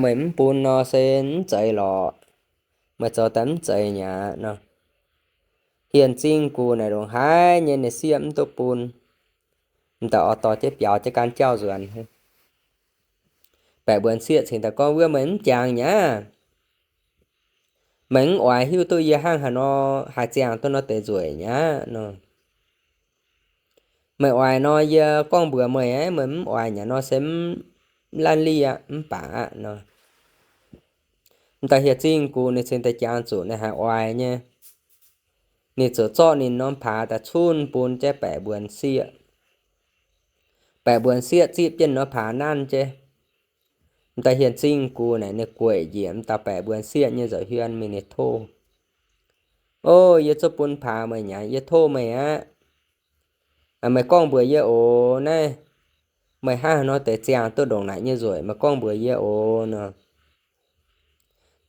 Meih mv bun nor se mv zeiz lorqc. Meih zoux daaih mv zeiz nyei aqv nor. Hieh zingh gux naaic ndongc haaix nyei ninh sieqv mv duqv bun. M'daaih oix dorh jienv biaux jienv gaanv jauv nzuonx. Baeqc mbuonx sieqv cingx daaih gorngv, wuov meih mv jangx nyei aqv. Meih mv oix hiuv duqv yie hnangv haaix nor haih ziangh duqv nor deix nzueic nyei aqv nor. Meih oix nor yie gorngv mbuox meih aqv, meih mv oix nyei nor se mv, laanh lieh aqv, mv baac aqv nor. M'daaih hieh zingh gux ninh cingx daaih jangx zuqc ninh haiz oix nyei. Ninh ziouc zorqv ninh norm paaz daaih cunv bun jienv baeqc mbuonx sieqv. Baeqc mbuonx sieqv zipv jienv norm paaz nanv jienv. M'daaih hieh zingh gux naaic ninh gueic njiec m'daaih baeqc mbuonx sieqv nyei nza'hmien mingh ninh tov, O, yie zuqv bun paaz meih nyei, yie tov meih aqv. Meih gorngv mbuox yie oc, naaiv meih hnangv haaix nor deix ziangh duqv ndongc naaic nyei nzueic, meih gorngv mbuox yie oc nor.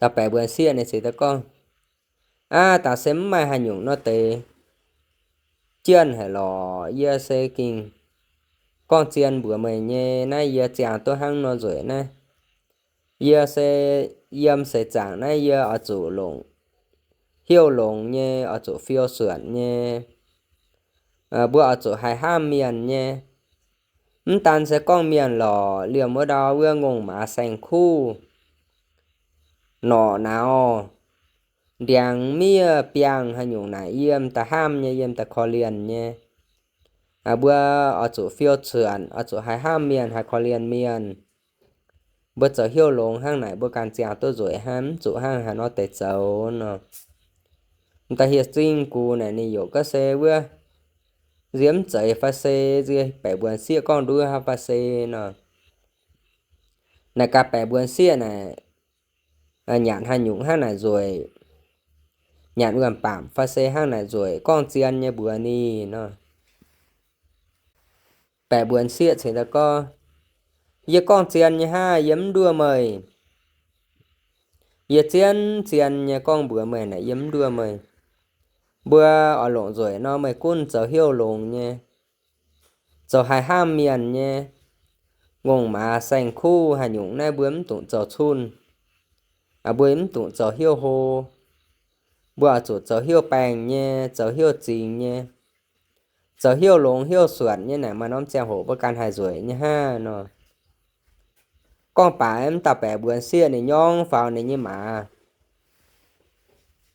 Dauh baeqc mbuonx sieqv ninh cingx daaih gorngv, Aav, daaih se mv maaih haaix nyungc nor deix jienv haic lorqc. Yie se gengh gorngv zien mbuox meih nyei, naaiv yie ziangh duqv hnangv nor nzueic naaiv. Yie se yiem seix zaangc naaiv yie oix zuqc longc heuc longx nyei, oix zuqc fiou suonc nyei. Mbuo oix zuqc haih hnamv mienh nyei. Mv daan se gorngv mienh lorqc, liemh wuov ndau wuov ngongh maaz saeng-kuv, norqc nauz, ndiangx miev biangh haaix nyungc naaic yiem daaih hnamv nyei, yiem daaih korv-lienh nyei. Mbuo oix zuqc fiou suonc, oix zuqc haih hnamv mienh, haih korv-lienh mienh. Mbuo zoux heuc longx hnangv naaic mbuo ganh ziangh duqv nzueic hnangv, mv zuqc hnangv haaix nor deix zoux nor. M'daaih hieh zingh gux naaic ninh yaac gorngv se wuov nzie mv zeiz fai se nzie baeqc mbuonx sieqv gorngv nduov hnangv fai se nor. Naaic gaax baeqc mbuonx sieqv naaic nyanc haaix nyungc hnangv naaic nzueic, nyanc wuom-baamc fai se hnangv naaic nzueic, gorngv zien nyei mbuox ninh nor. Baeqc mbuonx sieqv cingx daaih gorngv, Yie gorngv zien nyei hnangv, yie mv nduov meih. Yie zien zien nyei gorngv mbuox meih naaic yie mv nduov meih. Mbuo oix longc nzueic nor meih gunv zoux heuc longx nyei, zoux haih hnamv mienh nyei. Ngongh maaz saeng-kuv haaix nyungc naaiv mbuo mv dungx zoux cunh, mbuo mv dungx zoux heuc hlo. Mbuo oix zuqc zoux heuc baengc nyei, zoux heuc zingx nyei. Zoux heuc longx heuc suonc nyei naaic maaih norm ziangh hoc mbuo ganh haih nzueic nyei hnangv nor. Gorngv baac mv dauh baeqc mbuonx sieqv ninh nyorngv faaux ninh nyei maaz,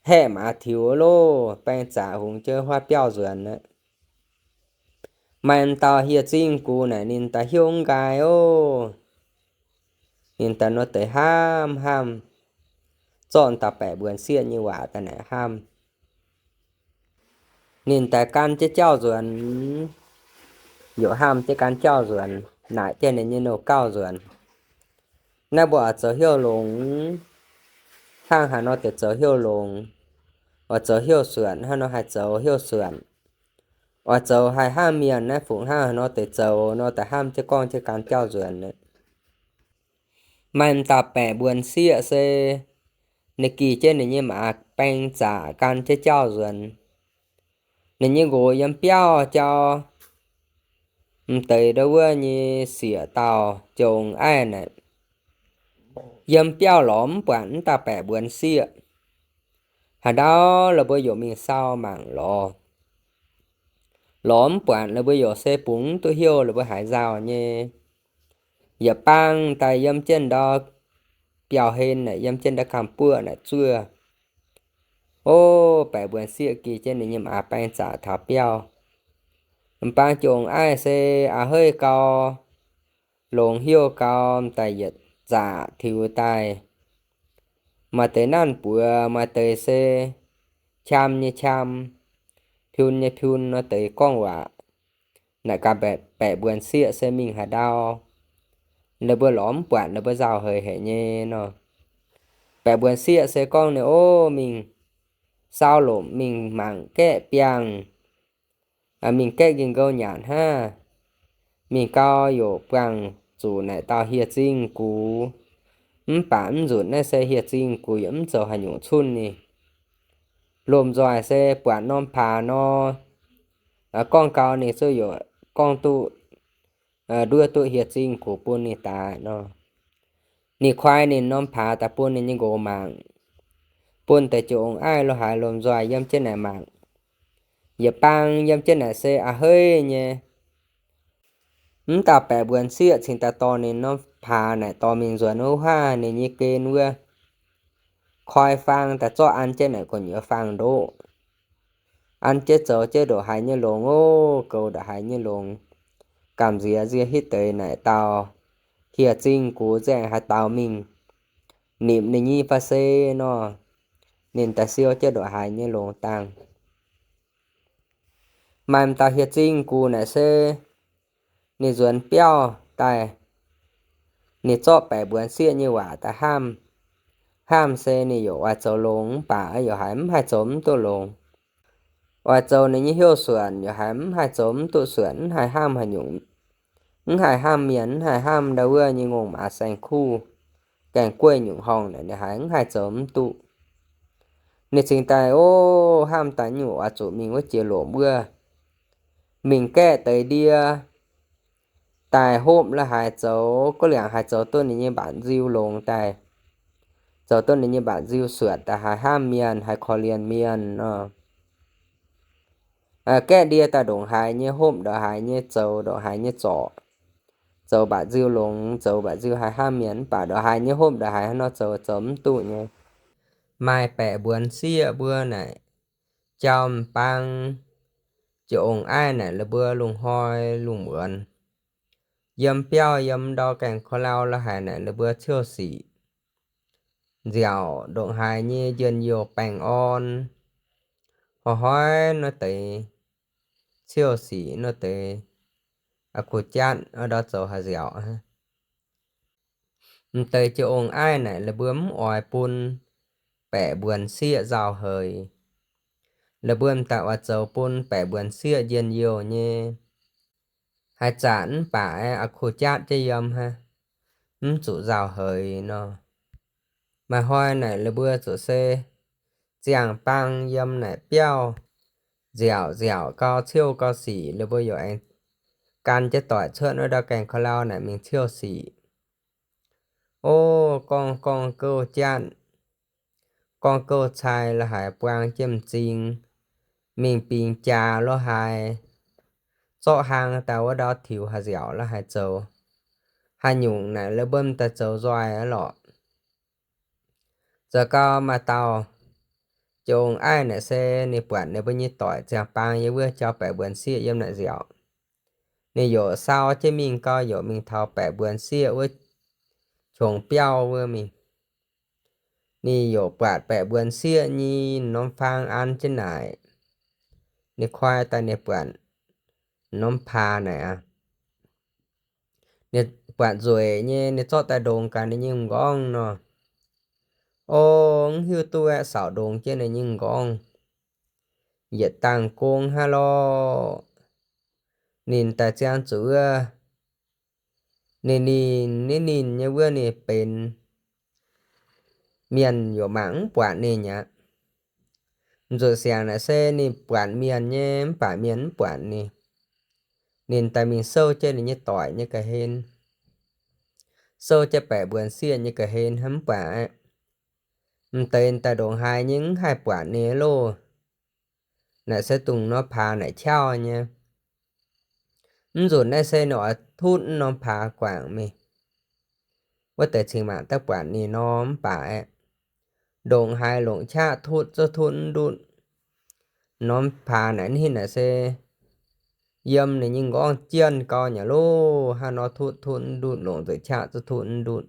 haeqv maaz tiux loh, baeng zaqc hungx jienv huaav biauv nzuonx aqv. Maaih m'dauh hieh zingh gux naaic ninh daaih heuc nqaai oc. Ninh daaih nor deix hnamv hnamv, zorqv m'dauh baeqc mbuonx sieqv nyei waac daaih naaic hnamv. Ninh daaih gan jienv jauv nzuonx, yaac hnamv jienv gan jauv nzuonx, naaic jienv ninh nyei nouh gauh nzuonx, Naaiv mbuo oix zoux heuc longx, hnangv haaix nor deix zoux heuc longx? Oix zoux heuc suonc hnangv nor haih zoux heuc suonc? Oix zoux haih hnamv mienh naaiv fungc hnangv haaix nor deix zoux nor? Daaih hnamv jienv gorngv jienv gan jauv nzuonx. Maaih m'dauh baeqc mbuonx sieqv se ninh gih jienv ninh nyei maaz baeng zaqc gan jienv jauv nzuonx. Ninh nyei nqox yiem biauv jauv, m'deix ndau wuov nyei sieqv dauh jong aiv naaic, yiem biauv lorz mv buatc m'dauh baeqc mbuonx sieqv. Haaix ndau la'buo yaac mingh sau mangc lorz, lorz mv buatc la'buo yaac se bungx duqv heuc la'buo haaix nzauh nyei. Yietc bang daaih yiem jienv ndau biauv-hlen naaic, yiem jienv ndau kamv-buoqv naaic zuov. O, baeqc mbuonx sieqv gih jienv ninh nyei maaz baeng zaqc taux biauv. M'bang jong aiv se a'heiv gau, longx heuc gau, m'daaih yietc zaqc tiux daaih. Maaih deix nanv buoz, maaih deix se qam nyei qam, piun nyei piun nor deix gorngv waac. Naaic gaax baeqc mbuonx sieqv se mingh haaix ndau, la'buo lorz mv buatc la'buo nzauh heix haic nyei nor. Baeqc mbuonx sieqv se gorngv ninh, O, mingh sau lomc, mingh mangc gaeqv biangh, mingh gaeqv nqi nqou nyanc hnangv. Mingh gau yaac buangh zuqc naaic dauh hieh zingh gux. Mv baac mv nzunc naaiv se hieh zingh gux yaac mv zoux haaix nyungc cunh ninh. Lomh nzoih se buatc norm paax nor, gorngv gau ninh zungv yaac gorngv duqv, nduov duqv hieh zingh gux bun ninh daaih nor. Ninh koi ninh norm paax daaih bun ninh nyei nqox mangc, bun deix jong aiv lo haaix lomh nzoih yiem jienv naaic mangc. Yietc bang yiem jienv naaic se a'heiv nyei. Mv dauh baeqc mbuonx sieqv cingx daaih dorh ninh norm paax naaic dorh mingh nzuonx wuov huaav ninh nyei gen wuov, koi fang daaih zorqv an jienv naaic gu'nyuoz fangx ndoqv. An jienv zoux jienv ndongc haaix nyei longx oc, goux ndongc haaix nyei longx. Gamh nziex nzie hitv deix naaic dauh hieh zingh gux nzaeng haaix dauh mingh nimc ninh nyei fai se nor, ninh daaih siou jienv ndongc haaix nyei longx dangh. Maaih m'dauh hieh zingh gux naaic se ninh nzuonx biauv daaih, ninh zorqv baeqc mbuonx sieqv nyei waac daaih hamv. Hamv se ninh yaac oix zoux longx mv baac yaac haiz mv haih zoux mv duqv longx. Oix zoux ninh nyei hnyouv suonc yaac haiz mv haih zoux mv duqv suonc, mv haih hamv haaix nyungc, mv haih hamv mienh, mv haih hamv ndau wuov nyei ngongh maaz saeng-kuv, gaengh gueiv nyungc horngh naaic ninh haiz mv haih zoux mv duqv. Ninh cingx daaih, o, hamv daaih nyungc oix zuqc mingh wuov jiex lomc wuov, mingh gaeqv deix ndie daaih hopv la'haaix zoux ga'liangc haaix zoux duqv ninh nyei mbaatc nziu longx daaih, zoux duqv ninh nyei mbaatc nziu suonc daaih haiz hamv mienh, haiz korv-lienh mienh nor. Gaeqv ndie daaih ndongc haaix nyei hopv, ndongc haaix nyei zoux, ndongc haaix nyei zorc, zoux mbaatc nziu longx, zoux mbaatc nziu haiz hamv mienh mv baac ndongc haaix nyei hopv, ndongc haaix nor zoux, zoux mv duqv nyei. Maaih baeqc mbuonx sieqv mbuo naaic jauv m'bang, jiex ong-aiv naaic la'buo lungh hnoi lungh muonz, yiem biauv yiem ndau gaengh korv-lau la'haic naaic la'buo ciouv sic nziaauc ndongc haaix nyei njien-youh baengh orn. Hnoi-hnoi nor deix ciouv sic nor deix a'kuv jatv ndau zoux haaix nziaauc. M'deix jiex ong-aiv naaic la'buo mv oix bun baeqc mbuonx sieqv nzauh heix. La'buo m'daaih oix zoux bun baeqc mbuonx sieqv njien-youh nyei. Haaix zanc mv baac a'kuv jatv jienv yiem hnangv, mv zuqc nzauh heix nor. Maaih hnoi naaic la'buo zuqc se ziangh bang yiem naaic biauv nziaauc nziaauc gau ciouv gau sic, la'buo yaac aengx gan jienv doic cuotv wuov ndau gaengh korv-lau naaic mingh ciouv sic. O, gorngv gorngv gouv jatv, gorngv gouv cai la'haic buang jienv m'zing, mingh bingx jaax lo haaix, zorqv hlang daaih wuov ndau tiux haaix nziaauc lo haaix zoux, haaix nyungc naaic la'buo m'daaih zoux nzoih aqv lorqc. Zoux gau maaih dauh jiex ong-aiv naaic se ninh buatc ninh mbuo nyei doic ziangh bang yiem wuov jauv baeqc mbuonx sieqv yiem naaic nziaauc. Ninh yaac sau jienv mingh gau, yaac mingh taux baeqc mbuonx sieqv wuov qongx biauv wuov mingh. Ninh yaac buatc baeqc mbuonx sieqv nyei norm faang an jienv naaic. Ninh koi daaih ninh buatc norm paax naaic aqv. Ninh buatc nzueic nyei, ninh zorqv daaih ndongx gaax ninh nyei m'nqorngv nor. O, mv hiuv duqv aeqv, saauc ndongx jienv ninh nyei m'nqorngv yietc dangh gong hnangv lorqc. Ninh daaih ziangh zuqc wuov, ninh ninh, ninh ninh nyei wuov ninh benx mienh yaac mangc mv buatc ninh aqv. M'nzuqc siangx naaic se ninh buatc mienh nyei mv baac mienh mv buatc ninh. Ninh daaih mingh souv jienv ninh nyei doic nyei ga'hlen, souv jienv baeqc mbuonx sieqv nyei ga'hlen hnangv mv baac aeqv, m'deix daaih ndongc haaix nyei mv haih buatc ninh loh. Naaic se dongh norm paax naaic qauv nyei. Mv nzunc naaiv se ninh oix tutv norm paax guangc mingh. Wuov deix cingx mangc daaih buatc ninh nor mv baac aeqv, ndongc haaix longc qaqv tutv zouv tutv mv ndutv. Norm paax naaic ninh naaic se yiem ninh nyei m'nqorngv jienh gau nyei loh, hnangv nor tutv tutv mv ndutv, longc nzengc qaqv zouv tutv mv ndutv.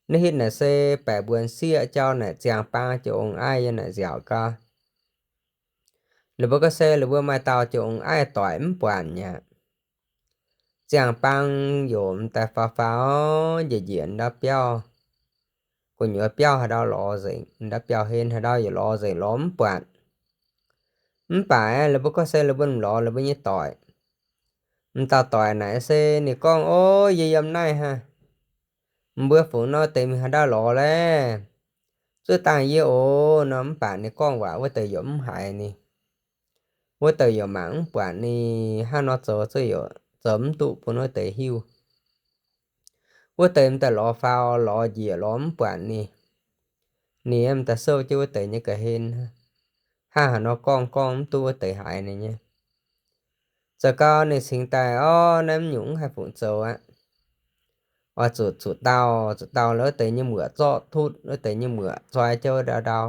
Naaiv hitv naaic se baeqc mbuonx sieqv jauv naaic ziangh bang jiex ong-aiv yiem naaic nziaauc gau. Ninh mbuo gorngv se ninh mbuo maaih dauh jiex ong-aiv doic mv buatc mi'aqv. Ziangh bang yaac m'daaih faaux faaux njiec njiec ndau biauv, gu'nyuoz biauv haaix ndau lorz nzengc, ndau biauv-hlen haaix ndau yaac lorz nzengc, lorz mv buatc. Mv baac ninh mbuo gorngv se ninh mbuo m'lorz ninh mbuo nyei doic. M'dauh doic naaic se ninh gorngv, O, yie yiem naaiv hnangv. Mbuo fungc nor deix mingh haaix ndau lorz laeh? Zuov dangh yie oc nor. Mv baac ninh gorngv waac wuov deix yaac mv haiz ninh. Wuov deix yaac mangc mv buatc ninh, hnangv nor zoux zuqc yaac zoux mv duqv bun wuov deix hiuv. Wuov deix m'daaih lorz faaux lorz njiec lorz mv buatc ninh. Ninh m'daaih souv jienv wuov deix nyei ga'hlen, hnangv haaix nor gorngv gorngv mv duqv wuov deix haiz ninh nyei. Zoux gau ninh cingx daaih, O, naaiv mv nyungc mv haih fungc zoux aqv. Oix zuqc zuqc dauh zuqc dauh lorz wuov deix nyei muoc zorqv tutv, wuov deix nyei muoc zoi jienv wuov ndau ndau,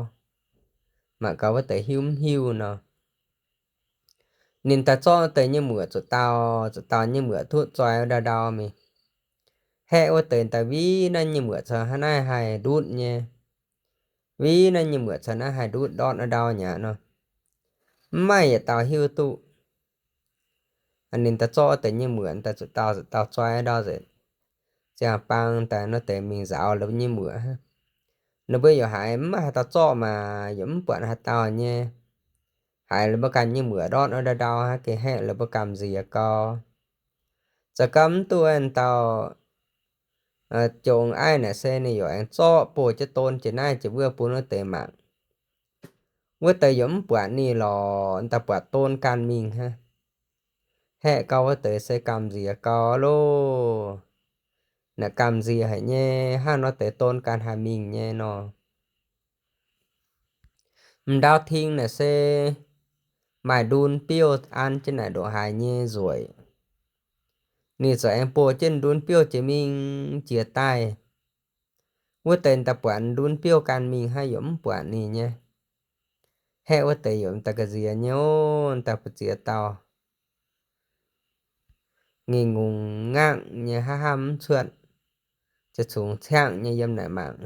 mangc gaax wuov deix hiuv mv hiuv nor. Ninh daaih zorqv wuov deix nyei muoc zuqc dauh zuqc dauh nyei muoc tutv zoi wuov ndau ndau mingh. Haeqv wuov deix daaih, viv naaiv nyei muoc caux hnangv naaiv haih ndutv nyei. Viv naaiv nyei muoc caux naaiv haih ndutv ndortv wuov ndau nyei nor. Mv maaih yietc dauh hiuv duqv. Ninh daaih zorqv wuov deix nyei muoc daaih zuqc dauh zuqc dauh zoi ndau nzengc. Ziangh bang daaih nor deix mingh nzaaux ninh mbuo nyei muoc hnangv. Ninh mbuo yaac haiz mv maaih haaix dauh zorqv maah, yaac mv buatc haaix dauh nyei. Haiz ninh mbuo ganh nyei muoc ndortv wuov ndau ndau hnangv, gengh haeqv ninh mbuo gamh nziex gau. Zoux gau mv duqv wuov dauh jong aiv naaic se ninh yaac aengx zorqv bouh jienv don jiex naaiv jiex wuov bun wuov deix mangc. Wuov deix yaac mv buatc ninh lorqc, daaih buatc don ganh mingh hnangv. Haeqv gau wuov deix se gamh nziex gau loh. Naaic gamh nziex haic nyei, hnangv nor deix don ganh haih mingh nyei nor. M'ndau ting naaic se maaih ndun biouv an jienv naaic ndongc haaix nyei nzueic. Ninh ziouc aengx bouh jienv ndun biouv jiex mingh jiex daaih. Wuov deix daaih buatc ndun biouv ganh mingh hnangv, yaac mv buatc ninh nyei. Haeqv wuov deix yaac daaih gamh nziex nyei oc, daaih bu'ziex dauh. Ngingh ngungh ngangv nyei, hnangv hnamv mv cuotv, ziouc cungx ciangv nyei yiem naaic mangc.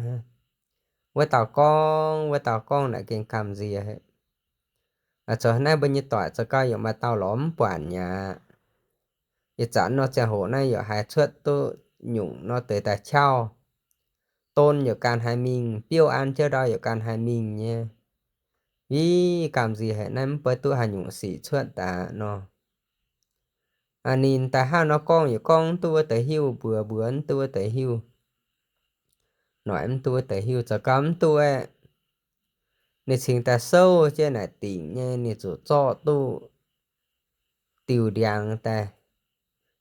Wuov dauh gorngv, wuov dauh gorngv naaic gengh gamh nziex. Zoux naaiv mbuo nyei doic zoux gau yaac maaih dauh lorz mv buatc aqv. Ih zanc nor ziangh hoc naaiv yaac haiz cuotv duqv nyungc nor deix daaih qauv. Don yaac ganh haih mingh, biouv an jienv ndau yaac ganh haih mingh nyei. Ih, gamh nziex haic, naaiv mv buatc duqv haaix nyungc sic cuotv daaih nor. Ninh daaih hnangv nor gorngv yaac gorngv mv duqv wuov deix hiuv, mbuox mbuox mv duqv wuov deix hiuv, noic mv duqv wuov deix hiuv, zoux gau mv duqv aeqv, ninh cingx daaih souv jienv naaic dingc nyei, ninh zuqc zorqv duqv diuh ndiangx daaih,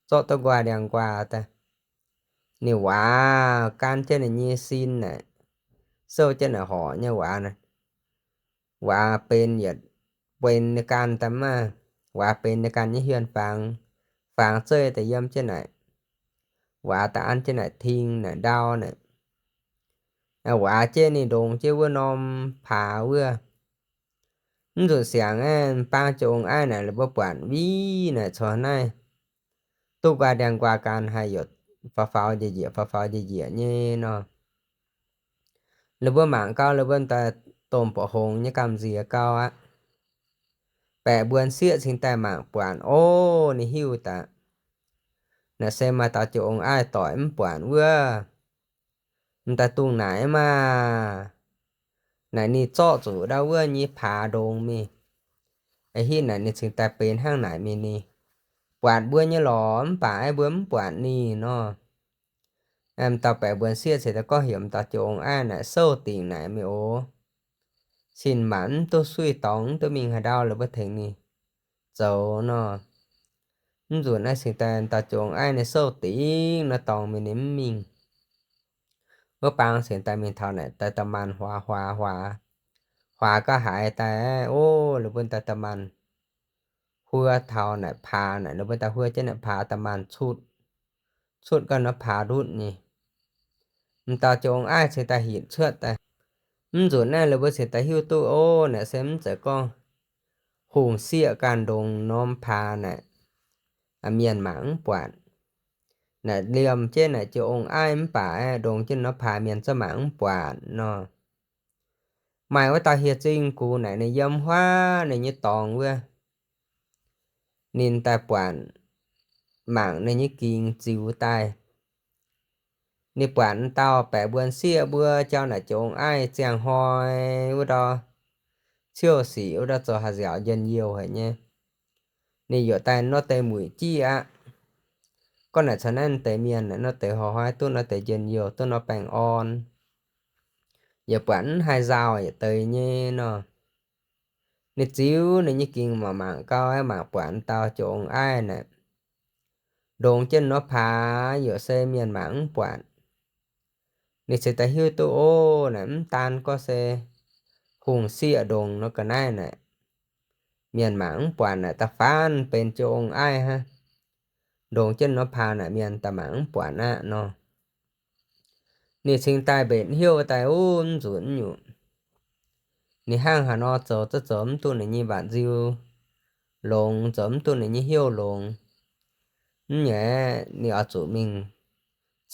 zorqv duqv nquaah ndiangx-nquaah daaih. Ninh waac gan jienv ninh nyei sin naaic, souv jienv naaic horc nyei waac, waac benx yietc, benx ninh ganh daaih maah, waac benx ninh ganh nyei hienh fangx, fangx zeiv daaih yiem jienv naaic, waac daaih an jienv naaic ting naaic ndau naaic. Waac jienv ninh ndongx jienv wuov norm paax wuov. Mv nzunc siangx aeqv, baang jong-aiv naaic, ninh mbuo buatc viv naaic corc naaiv duqv nquaah ndiangx-nquaah gan haih yaac faaux faaux njiec njiec, faaux faaux njiec njiec nyei nor. Ninh mbuo mangc gau, ninh mbuo daaih domh mbuoqc hngongx nyei gamh nziex gau aqv. Baeqc mbuonx sieqv cingx daaih mangc buatc, o, ninh hiuv daaih, naaic se maaih dauh jong-aiv doic mv buatc wuov. M'daaih dungh naaic maah, naaic ninh zorqv zuqc ndau wuov nyei paax ndongx mingh. A'hitv naaic ninh cingx daaih benx hnangv naaic mingh ninh. Buatc mbuo nyei lorqc mv baac aeqv, mbuo mv buatc ninh nor. M'dauh baeqc mbuonx sieqv cingx daaih gorngv heuc m'dauh jong-aiv naaic souv dingc naaic mingh oc. Cin-maanc mv duqv suiv dorngx, mv duqv mingh haaix ndau, la'buo tengx ninh zoux nor. Mv nzunc naaiv cingx daaih m'dauh jong-aiv ninh souv dingc nor dorngx mingh ninh mv mingh. Wuov bang cingx daaih mingh taux naaic daaih da'maanh huaax huaax huaax, huaax gauh haiz daaih, o, la'buo daaih da'maanh huo taux naaic paax naaic, la'buo daaih huo jienv naaic paax da'maanh cutv, cutv gauh nor paax ndutv nyei. M'dauh jong-aiv cingx daaih hinc cuotv daaih. Mv nzunc naaiv la'buo cingx daaih hiuv duqv, o, naaic se mv zeiz gorngv hungh sieqv ganh ndongx norm paax naaic, mienh mangc mv buatc. Naaic liemh jienv naaic jong-aiv mv baac aeqv, ndongx jienv norm paax mienh zungv mangc mv buatc nor. Maaih wuov dauh hieh zingh gux naaic ninh yiem huaav ninh nyei dorngx wuov. Ninh daaih buatc, mangc ninh nyei gingx ziux daaih. Ninh buatc dauh baeqc mbuonx sieqv mbuo jauv naaic jong-aiv ziangh hnoi wuov ndau, ciouv sic wuov ndau zoux haaix nziaauc njien-youh haic nyei. Ninh yaac daaih nor deix muic jiv aqv. Gorngv naaic caux naaiv deix mienh naaic nor deix hnoi-hnoi duqv nor deix njien-youh, duqv nor baengh orn, yaac buatc mv haih nzauh yietc deix nyei nor. Ninh ziux ninh nyei gingx mangc mangc gau aeqv, mangc buatc dauh jong-aiv naaic, ndongx jienv nor paax yaac se mienh mangc mv buatc. Ninh cingx daaih hiuv duqv, o, naaic mv daan gorngv se hungh sieqv ndongx nor ga'naaiv naaic, mienh mangc mv buatc naaic, da'faanh benx jong-aiv hnangv. Ndongx jienv nor paax naaic mienh daaih mangc mv buatc aqv nor. Ninh cingx daaih mbenc hnyouv daaih, o, mv nzunc nyungc. Ninh hnangv haaix nor zoux zungv zoux mv duqv ninh nyei mbatc nziu longx, zoux mv duqv ninh nyei hnyouv longx. Mv nyungc ninh oix zuqc mingh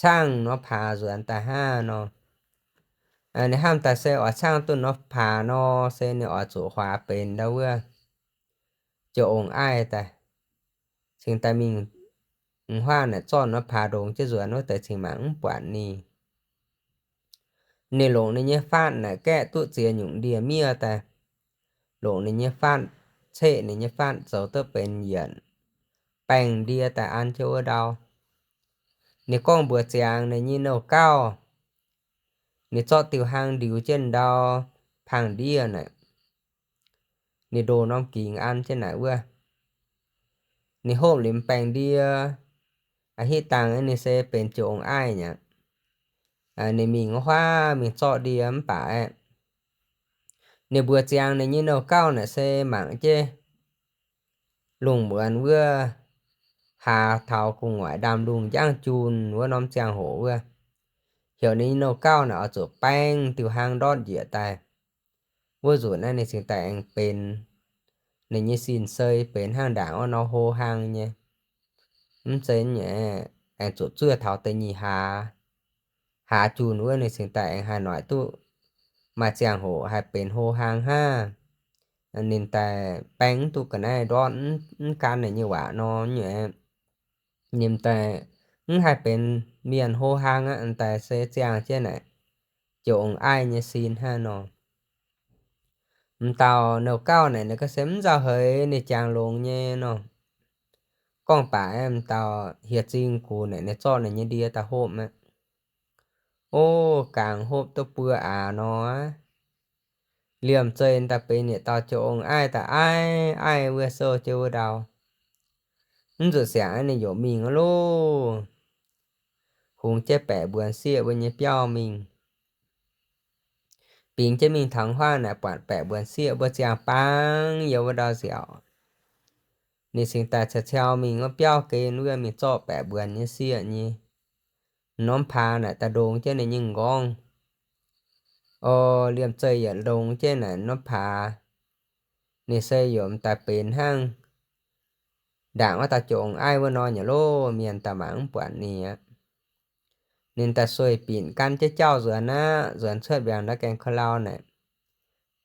caangv norm paaz nzuonx daaih hnangv nor. Ninh hnamv daaih se oix caangv duqv norm paaz nor, se ninh oix zuqc huaax benx ndau wuov joux ong-aiv daaih, cingx daaih mingh huaav naaic zorqv norm paaz ndongx jienv nzuonx wuov deix cingx mangc mv buatc ninh. Ninh longc ninh nyei faatv naaic gaeqv duqv ziex nyungc ndie-miev daaih, longc ninh nyei faatv ceqv ninh nyei faatv zoux duqv benx yienc, baengh ndie daaih an jienv wuov ndau. Ninh gorngv mbuox ziangx ninh nyei nouh gauh, ninh zorqv diuh hlaang ndiux jienv ndau pangh ndiev naaic, ninh ndoh norm gingx an jienv naaic wuov. Ninh hopv liuz baengh ndie, hitv dangh ninh se benx joux ong-aiv nyei aqv. Ninh mingh wuov huaav mingh zorqv ndie mv baac aeqv, ninh mbuox ziangx ninh nyei nouh gauh naaic se mangc jienv lungh muonz wuov, haaz taux gu'nguaaic ndaamv-lungh njang junh wuov norm ziangh hoc wuov, heuc ninh nyei nouh gauh naaic oix zuqc baeng diuh hlaang ndortv njiec daaih. Wuov nzunc naaiv ninh cingx daaih aengx benx, ninh nyei sin-seix benx hnangv ndaangc wuov nor hlo hlaang nyei. Mv zeiz nyei, aengx zuqc zuov taux da'nyeic haaz, haaz junh wuov ninh cingx daaih aengx haih noic duqv maaih ziangh hoc haih benx hlo hlaang hnangv. Ninh daaih baeng mv duqv ga'naaiv ndortv, mv gan ninh nyei waac nor nyei. Ninh daaih mv haih benx mienh hlo hlaang aqv, daaih se ziangh jienv naaic joux ong-aiv nyei sin hnangv nor. M'dauh nouh gauh naaic ninh ga'sie mv nzauh heix, ninh jangx longx nyei nor. Gorngv baac m'dauh hieh zingh gux naaic ninh zorqv ninh nyei ndie daaih hopv aqv. O, gangx hopv duqv buo aax nor, liemh zeih daaih benx yietc dauh joux ong-aiv daaih aiv aiv wuov sou jienv wuov ndau. Mv zuqc siangx ninh yaac mingh loh, hungx jienv baeqc mbuonx sieqv mbuo nyei biauv mingh. Bingx jienv mingh taux huaav naaic buatc baeqc mbuonx sieqv mbuo ziangh bang yiem wuov ndau nziaauc. Ninh cingx daaih caux ciau mingh wuov biauv gen wuov mingh zorqv baeqc mbuonx nyei sieqv nyei norm paaz naaic daaih ndongx jienv ninh nyei m'nqorngv. O, liemh zeih yietc ndongx jienv naaic norm paaz, ninh se yaac m'daaih benx hnangv ndaangc wuov dauh joux ong-aiv wuov nor nyei loh, mienh daaih mangc mv buatc ninh aqv. Ninh daaih sueih binc gan jienv jauv nzuonx aqv, nzuonx cuotv mbiaangx ndau gaengh ka'lau naaic,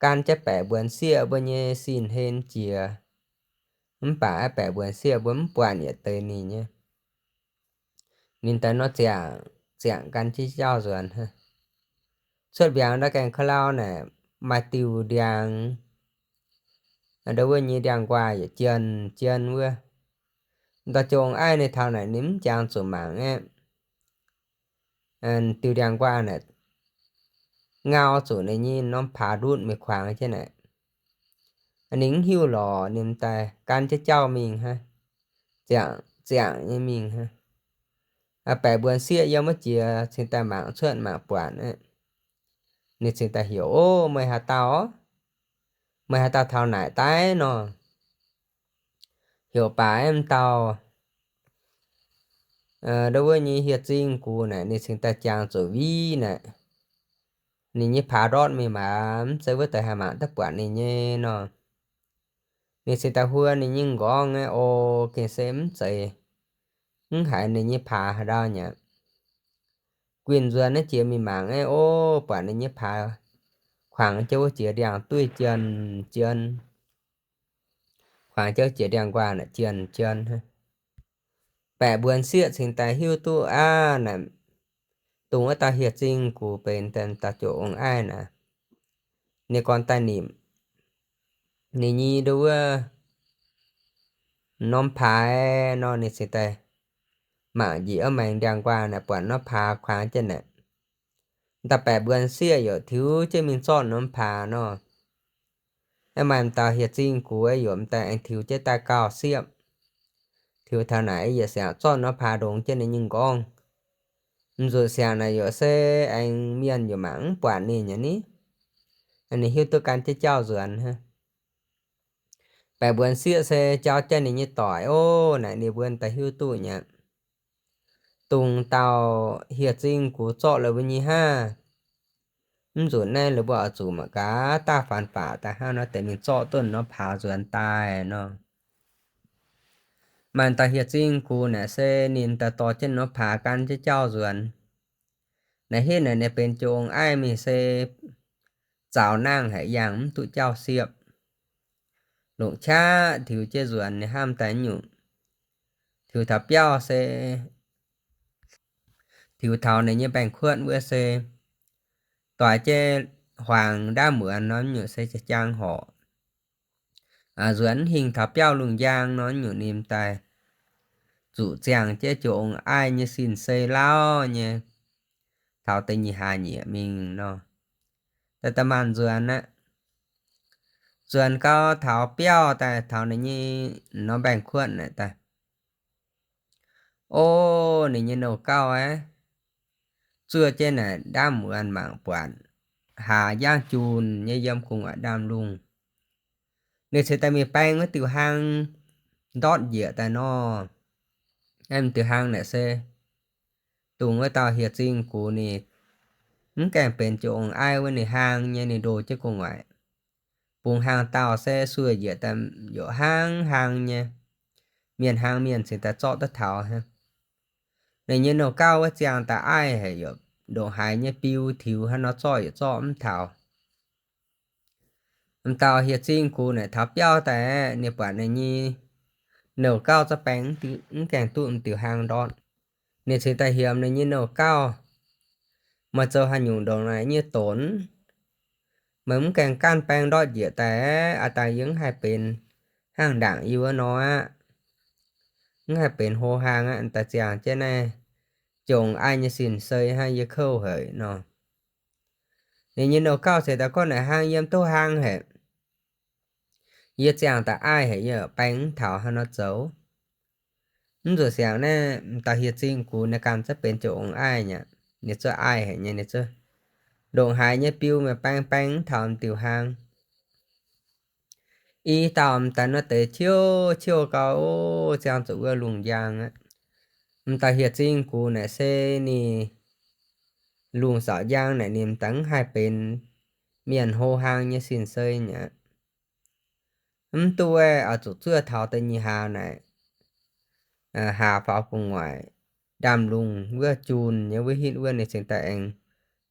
gan jienv baeqc mbuonx sieqv mbuo nyei sin-hlen jiex. Mv baac baeqc mbuonx sieqv mbuo mv buatc yietc deix ninh nyei. Ninh daaih nor ziangh, ziangh gan jienv jauv nzuonx. Cuotv mbiaangx ndau gaengh ka'lau naaic, maaih diuh ndiangx, ndau wuov nyei ndiangx-nquaah yietc jien jien wuov. Dauh joux ong-aiv ninh taux naaic ninh mv jangx zuqc mangc aqv. Diuh ndiangx-nquaah naaic ngau zuqc ninh nyei norm paaz ndutv mingh kuangx jienv naaic. Ninh mv hiuv lorqc, ninh daaih gan jienv jauv mingh hnangv, ziangh ziangh nyei mingh hnangv. Baeqc mbuonx sieqv yiem wuov jiex cingx daaih mangc cuotv mangc buatc aqv. Ninh cingx daaih heuc, O, meih haaix dauh? Meih haaix dauh taux naaic daaih nor? Heuc baac m'dauh ndau wuov nyei hieh zingh gux naaic, ninh cingx daaih jangx zuqc viv naaic, ninh nyei paaz ndortv mingh maah, mv zeiz wuov deix haih mangc duqv buatc ninh nyei nor. Ninh cingx daaih huo ninh nyei m'nqorngv aqv, o, gengh se mv zeiz, mv haiz ninh nyei paaz haaix ndau nyei aqv. Guinh nzuonx naaiv jiex mingh mangc aqv, o, buatc ninh nyei paaz kuangx jienv wuov jiex ndiangx-duih jien jien, kuangx jienv wuov jiex ndiangx-nquaah naaic jien jien hnangv. Baeqc mbuonx sieqv cingx daaih hiuv duqv aqv naaic, dongh wuov dauh hieh zingh gux benx dauh joux ong-aiv naaic. Ninh gorngv daaih nimc ninh nyei ndau wuov norm paaz nor, ninh cingx daaih mangc njiec wuov maengx ndiangx-nquaah naaic, buatc norm paaz kuangx jienv naaic. Dauh baeqc mbuonx sieqv yaac tiux jienv mingh zorqv norm paaz nor. Aeqv, maaih m'dauh hieh zingh gux yaac m'daaih aengx tiux jienv daaih gauh siepv. Tiux taux naaic yietc siangx zorqv norm paaz ndongx jienv ninh nyei m'nqorngv. M'nzunc siangx naaic yaac se aengx mienh yaac mangc mv buatc ninh nyei ni. Ninh hiuv duqv gan jienv jauv nzuonx hnangv. Baeqc mbuonx sieqv se jauv jienv ninh nyei doic oc. Naaic ninh mbuo daaih hiuv duqv nyei aqv. Dongh dauh hieh zingh gux zorqv la'buo nyei hnangv. Mv nzunc naaiv la'buo oix zuqc mangc gaax daaih faanx baac daaih hnangv nor deix mingh zorqv duqv norm paaz nzuonx daaih nor. Maaih dauh hieh zingh gux naaic se ninh daaih dorh jienv norm paax gan jienv jauv nzuonx. Naaiv hitv naaic ninh benx joux ong-aiv mingh se zaux nangh haic yangh mv duqv jauv siepv. Longc qaqv tiux jienv nzuonx ninh hnamv daaih nyungc. Tiux taux biauv se tiux taux ninh nyei mbaengx-kuotv wuov se doix jienv huaang ndaamv muonz nor nyungc se jaa-jang horc. Nzuonx hingh taux biauv lungh njang nor nyungc ninh daaih zuqc ziangh jienv joux ong-aiv nyei sin-sei lauh nyei taux da'nyeic hlaax nyieqc mingh nor, daaih daaih maanh nzuonx aqv. Nzuonx gau taux biauv daaih taux ninh nyei norm mbaengx-kuotv naaic daaih, o, ninh nyei nouh gauv aeqv, zuov jienv naaic ndaamv muonz mangc buatc hlaax njang junh nyei yiem gu'nguaaic ndaamv-lungh. Ninh cingx daaih mingh baeng wuov diuh hlang ndortv njiec daaih nor. Diuh hlang naaic se dongh wuov dauh hieh zingh gux ninh mv gaengh benx joux ong-aiv wuov ninh hlang nyei ninh ndoh jienv gu'nguaaic. Bungx hlang dauh se sueih njiec daaih youc hlang hlang nyei, mienh hlang mienh cingx daaih zorqv duqv taux hnangv. Ninh nyei nouh gauv wuov ziangh daaih aiv haic, youc ndongc haaix nyei biu tiux hnangv nor zorqv yaac zorqv mv taux. M'dauh hieh zingh gux naaic taux biauv daaih aeqv, ninh buatc ninh nyei nouh gauv zorqv baeng mv gaengh duqv m'diuh hlang ndortv. Ninh cingx daaih hiemx ninh nyei nouh gauv, meih zoux haaix nyungc ndongc naaic nyei donx? Meih mv gaengh ganh baeng ndortv njiec daaih aeqv, a'dangh yie mv haih benx hnangv ndaangc yie wuov nor aqv. Mv haih benx hlo hlang aqv. Daaih ziangh jienv naaiv joux ong-aiv nyei sin-sei hnangv, yie kouv haic nor. Ninh nyei nouh gauv cingx daaih gorngv naaic, hlang yiem duqv hlang haic. Yie ziangh daaih aiv haic, yie baeng mv taux hnangv nor zoux. Mv zuqc siangx naaiv m'dauh hieh zingh gux ninh ganh zungv benx joux ong-aiv nyei aqv. Ninh zungv aiv haic nyei, ninh zungv ndongc haaix nyei biu meih baeng baeng mv taux m'diuh hlang. I dauh m'daaih nor deix ciouv ciouv gau, o, ziangh zuqc wuov lungh njang aqv. M'dauh hieh zingh gux naaic se ninh lungh zaux njang naaic ninh m'daaih mv haih benx mienh hlo hlang nyei sin-sei nyei aqv. Mv duqv oix zuqc zuov taux da'nyeic hlaax naaic, hlaax faaux gu'nguaaic ndaamv-lungh wuov junh nyei wuov hitv wuov ninh cingx daaih aengx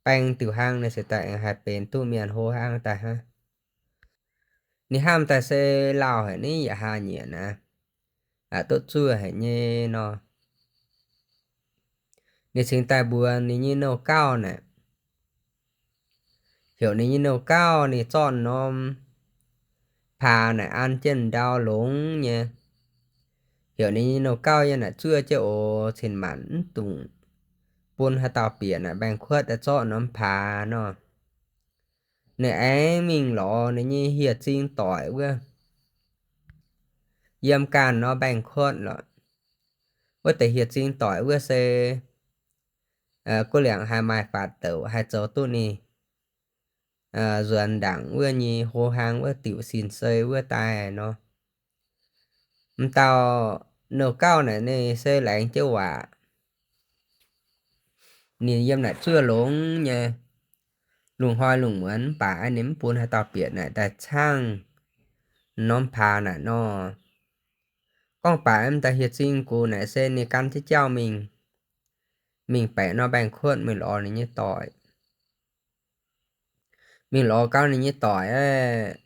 baeng diuh hlang, ninh cingx daaih aengx haih benx duqv mienh hlo hlang daaih hnangv. Ninh hnamv daaih se lauh haic, ninh yaac hlaax nyieqc naaic, duqv zuov haic nyei nor. Ninh cingx daaih mbuox ninh nyei nouh gauv naaic, heuc ninh nyei nouh gauv ninh zorqv norm paax naaic an jienv ndau longx nyei. Heuc ninh nyei nouh gauv yiem naaic zuov jienv oc, cin-maanc mv dungx bun haaix dauh bieqc naaic mbaengx-kuotv daaih zorqv norm paax nor. Ninh aengx mingh lorz ninh nyei hieh zingh doic wuov, yiem ganh norm mbaengx-kuotv lorqc. Wuov deix hieh zingh doic wuov se guv liangc haih maaih faatv douc haih zoux duqv ninh nzuonx ndaangc wuov nyei hlo hlang wuov diuc sin-sei wuov daaih nor. M'dauh nouh gauv naaic ninh se laengz jienv waac, ninh yiem naaic zuov longx nyei, lungh hnoi lungh muonz mv baac ninh mv bun haaix dauh bieqc naaic daaih caangh norm paax naaic nor. Gorngv baac m'daaih hieh zingh gux naaic se ninh gan jienv jauv mingh, mingh baeqc norm mbaengx-kuotv mingh lorz ninh nyei doic. Mingh lorz gau ninh nyei doic aeqv,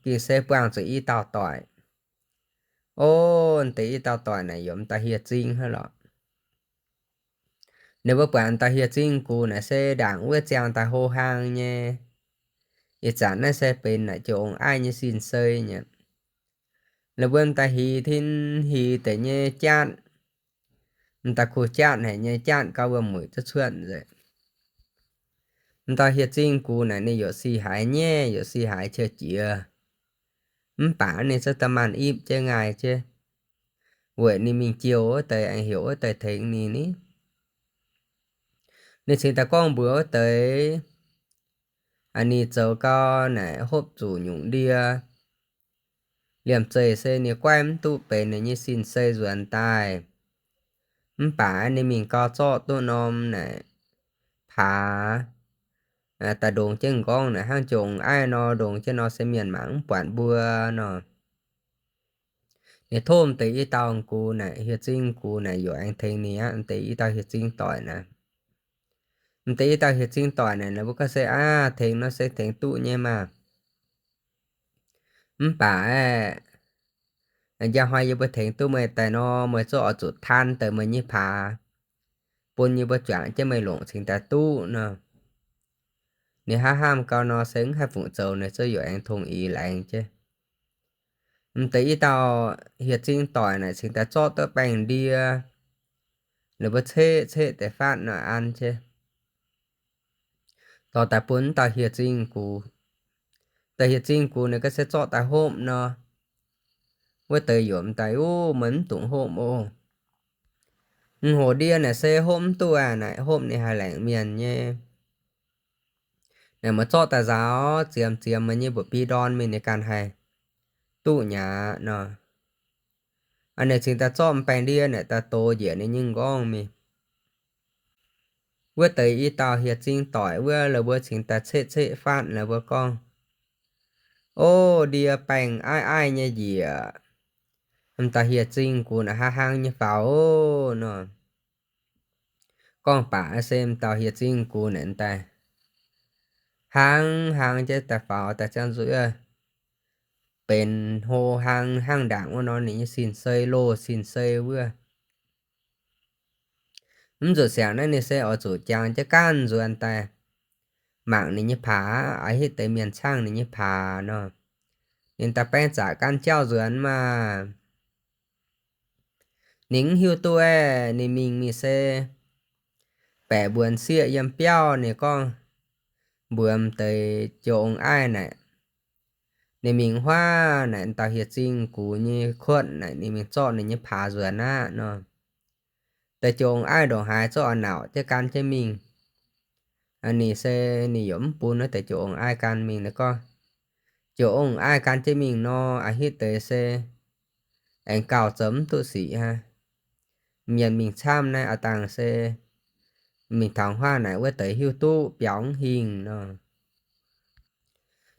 gengh se buangh zuqc i dauh doic. O, deix i dauh doic naaic yaac m'daaih hieh zingh hnangv lorqc. Ninh mbuo buatc m'daaih hieh zingh gux naaic se ndaangc wuov ziangh daaih hlo hlang nyei. Ih zanc naaiv se benx naaic joux ong-aiv nyei sin-sei nyei. Ninh mbuo m'daaih hiz tin hiz deix nyei jatv, m'daaih kuh jatv haic nyei, jatv gau wuom-mueic cuotv cuotv nzengc. M'daaih hieh zingh gux naaic ninh yaac si haiz nyaiv, yaac si haiz qiex jiez. Mv baac ninh zungv da'maanh ipv jienv ngaih jienv, weic ninh mingh jouh wuov deix aengx heuc wuov deix tengx ninh ni. Ninh cingx daaih gorngv mbuox wuov deix, ninh zoux gau naaic hopv zuqc nyungc ndie. Liemh zeih se ninh goiv mv duqv benx ninh nyei sin-sei nzuonx daaih. Mv baac ninh mingh gau zorqv duqv norm naaic paax daaih ndongx jienv m'nqorngv naaic hnangv joux ong-aiv nor, ndongx jienv nor se mienh mangc mv buatc mbuo nor. Ninh tov m'deix i dauh gux naaic, hieh zingh gux naaic yaac aengx tengx ninh aqv. M'deix i dauh hieh zingh doic naaic, m'deix i dauh hieh zingh doic naaic, ninh mbuo gorngv se aav tengx nor se tengx duqv nyei maah. Mv baac aeqv, njang hnoi yie mbuo tengx duqv meih daaih nor, meih zungv oix zuqc taan deix meih nyei paax bun yie mbuo juangc jienv meih longc cingx daaih duqv nor. Ninh hnangv hnamv gau nor se mv haih fungc zoux, ninh zungv yaac aengx tongx eix laengz jienv. M'deix i dauh hieh zingh doic naaic cingx daaih zorqv duqv baengh ndie, ninh mbuo ceqv ceqv deix faatv nor an jienv dorh daaih bun m'dauh hieh zingh gux. Dauh hieh zingh gux ninh ga'se zorqv daaih hopv nor, wuov deix yaac m'daaih, Uv, meih mv dungx hopv oc. M'hoc ndie naaic se hopv mv duqv aqv. Naaic hopv ninh haih laengc mienh nyei. Naaic meih zorqv daaih nzaaux ziemx ziemx meih nyei mba'bi ndorn mingh, ninh ganh haih duqv nyei aqv nor. Aa, ninh cingx daaih zorqv m'baengh ndie naaic daaih dox njiec ninh nyei m'nqorngv mingh. Wuov deix i dauh hieh zingh doic wuov, la'buo cingx daaih ceqv ceqv faatv, la'buo gorngv, O ndie, baengh aiv aiv nyei njiec. M'dauh hieh zingh gux naaic hnangv hnangv nyei faaux nor. Gorngv baac se m'dauh hieh zingh gux naaic daaih hnangv hnangv jienv daaih faaux daaih ziangh zuqc benx hlo hnangv, hnangv ndaangc wuov nor, ninh nyei sin-sei loz sin-sei wuov. Mv zuqc siangx naaiv ninh se oix zuqc jangx jienv ganh nzuonx daaih mangc ninh nyei paax, a'hitv deix mienh caangh ninh nyei paax nor. Ninh daaih baeng zaqc ganh jauv nzuonx maah. Ninh mv hiuv duqv aeqv, ninh mingh mingh se baeqc mbuonx sieqv yiem biauv, ninh gorngv mbuox m'deix joux ong-aiv naaic, ninh mingh huaav naaic m'dauh hieh zingh gux nyei kuotv naaic, ninh mingh zorqv ninh nyei paax nzuonx aqv nor. Deix joux ong-aiv ndongc haaix zungv oix nauc jienv gan jienv mingh. Ninh se ninh yaac mv bun wuov deix joux ong-aiv gan mingh. Ninh gorngv, Joux ong-aiv gan jienv mingh nor, a'hitv deix se aengx gauh zoux mv duqv sic aqv. Mienh mingh camv naaiv a'dangh se mingh taux huaav naaic wuov deix hiuv duqv biaux mv hingh nor.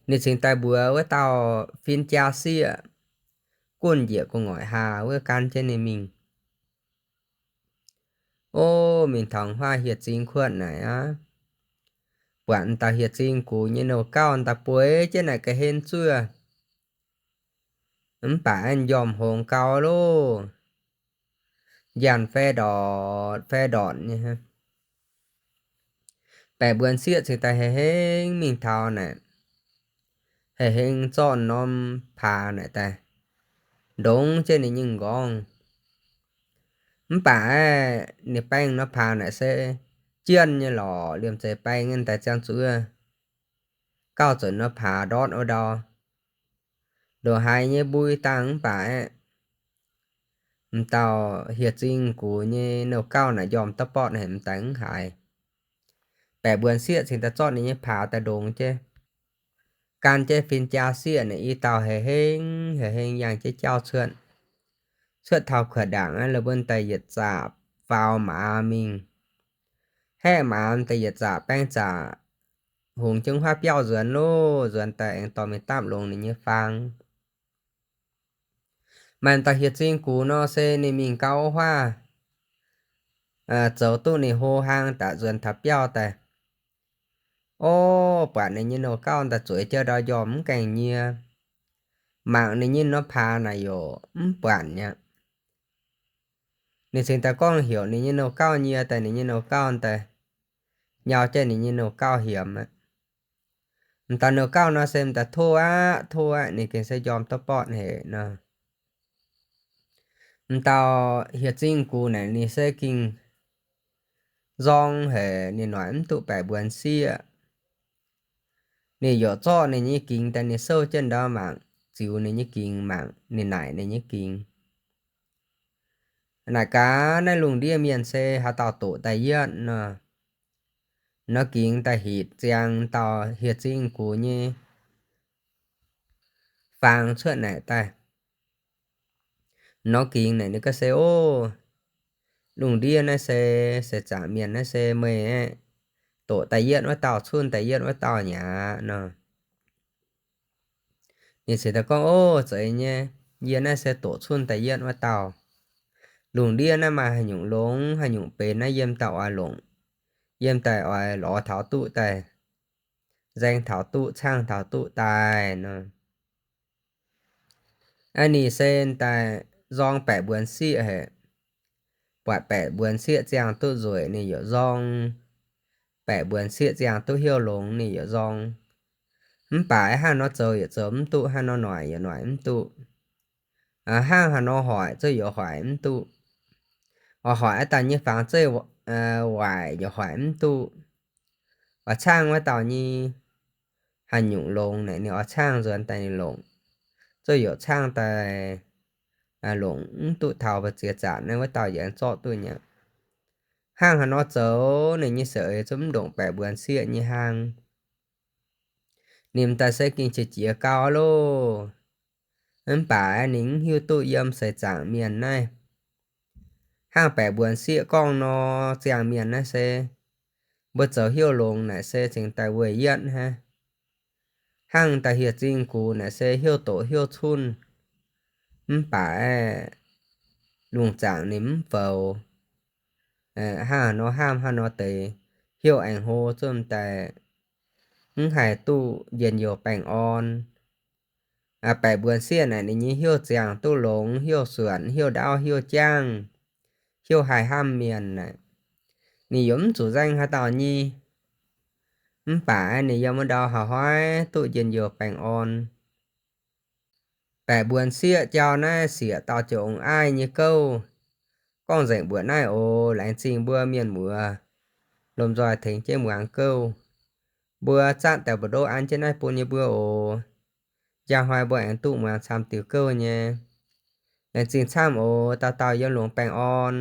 Ninh cingx daaih mbuox wuov dauh fin-jaa sieqv gunv njiec gu'nguaaic hlaax wuov gan jienv ninh mingh. O, mingh taux huaav hieh zingh kuotv naaic aqv, buatc m'dauh hieh zingh gux nyei nouh gauv daaih bueix jienv naaic ga'hlen zuov. Mv baac aengx njormh hngongx gau loh, njaanh fai ndortc fai ndortc nyei. Baeqc mbuonx sieqv cingx daaih hengx hengx mingh taux naaic, hengx hengx zorqv norm paax naaic daaih ndongx jienv ninh nyei m'nqorngv. Mv baac aeqv, ninh baeng norm paax naaic se jienh nyei lorqc, liemh zeih baeng daaih ziangh zuqc gauh zuqc norm paax ndortv wuov ndau. Ndongc haaix nyei mbui dangh mv baac aeqv, m'dauh hieh zingh gux nyei nouh gauv naaic njormh daaih borqv haic m'daaih mv haiz. Baeqc mbuonx sieqv cingx daaih zorqv ninh nyei paax daaih ndongx jienv, gan jienv fin-jaa sieqv naaic i dauh hengx hengx, hengx hengx yangh jienv jauv cuotv. Cuotv taux kuotv ndaangc aqv, la'buonc daaih yietc zaqc faaux maaz mingh. Haeqv maaz daaih yietc zaqc baeng zaqc hungx jienv huaav biauv nzuonx loh, nzuonx daaih aengx dorh mingh dapv longx ninh nyei faang. Maaih dauh hieh zingh gux nor se ninh mingh gau huaav, zoux duqv ninh hlo hlaang daaih nzuonx taux biauv daaih. Orv, buatc ninh nyei nouh gauv daaih zueiz jienv ndau njormh mv gaengh nyie. Mangc ninh nyei norm paax naaic yaac mv buatc nyei. Ninh cingx daaih gorngv heuc ninh nyei nouh gauv nyie daaih, ninh nyei nouh gauv daaih nyau jienv ninh nyei nouh gauv hiemx aqv. M'dauh nouh gauv nor se m'daaih tov aqv, tov aqv, ninh gengh se njormh daaih borqv haic nor. M'dauh hieh zingh gux naaic ninh se gengh nzorng haic, ninh noic mv duqv baeqc mbuonx sieqv. Ninh yaac zorqv ninh nyei gingx daaih, ninh souv jienv ndau mangc, ziux ninh nyei gingx mangc, ninh naaic ninh nyei gingx. Naaic gaax, naaiv lungh ndiev mienh se haaix dauh doqc daaih yietv nor? Nor gingx daaih hitc ziangx dauh hieh zingh gux nyei faang cuotv naaic daaih. Nor gingx naaic ninh gorngv se, Ov, lungh ndiev naaiv se, se zaangc mienh naaiv se meih aeqv, doqc daaih yietv wuov dauh, cunh daaih yietv wuov dauh nyei aqv nor. Ninh cingx daaih gorngv, Ov, zeiz nyei. Yie naaiv se doqc cunh daaih yietv wuov dauh. Lungh ndiev naaiv maaih haaix nyungc longx, haaix nyungc benx naaiv yiem daaih oix longc, yiem daaih oix lorz taux duqv daaih, nzaeng taux duqv, caangh taux duqv daaih nor. Aa, ninh se daaih nzorng baeqc mbuonx sieqv haic. Buatc baeqc mbuonx sieqv ziangh duqv nzueic ninh yaac nzorng. Baeqc mbuonx sieqv ziangh duqv heuc longx ninh yaac nzorng. Mv baac hnangv nor zoux yaac zoux mv duqv, hnangv nor noic yaac noic mv duqv. Hnangv haaix nor hoic zuqc yaac hoic mv duqv. Oix hoic wuov dauh nyei fangx zeiv waaic yaac hoic mv duqv. Oix caangh wuov dauh nyei haaix nyungc longx naaic ninh oix caangh nzuonx daaih ninh longc. Zuqc yaac caangh daaih longc mv duqv taux mbu'ziex zanc naaiv wuov dauh yaac zorqv duqv nyei. Hnangv haaix nor zoux ninh nyei seix zuqc mv ndongc baeqc mbuonx sieqv nyei hlang. Ninh daaih se gengh qiex jiez gau loh. Mv baac ninh mv hiuv duqv yiem seix zaangc mienh naaiv. Hnangv baeqc mbuonx sieqv gorngv nor, ziangh mienh naaiv se mbuo zoux heuc longx naaic se cingx daaih weic yietv hnangv. Hnangv daaih hieh zingh gux naaic se heuc doqc heuc cunh. Mv baac lungh zaangc ninh mv foux. Hnangv haaix nor hnamv hnangv nor deix, heuc aengx hlo zunv daaih mv haih duqv njien-youh baengh orn. Baeqc mbuonx sieqv naaic ninh nyei heuc ziangh duqv longx, heuc suonc, heuc ndaauv, heuc jangv, heuc haih hnamv mienh naaic, ninh yaac mv zuqc nzaeng haaix dauh nyei. Mv baac ninh yiem wuov ndau haaix hnoi duqv njien-youh baengh orn. Baeqc mbuonx sieqv jauv naaiv siec dauh ziouc ong-aiv nyei gouv. Gorngv nzengc mbuoqc naaiv oc, laengz zingh mbuo mienh muoz lomh nzoih tengx jienv muangx gouv. Mbuo zatv daaih mbu'ndongx an jienv naaiv bun nyei mbuo oc. Njang hnoi mbuo aengx duqv muangx camv diuh gouv nyei. Laengz zingh camv oc. Dauh dauh yiem longx baengh orn.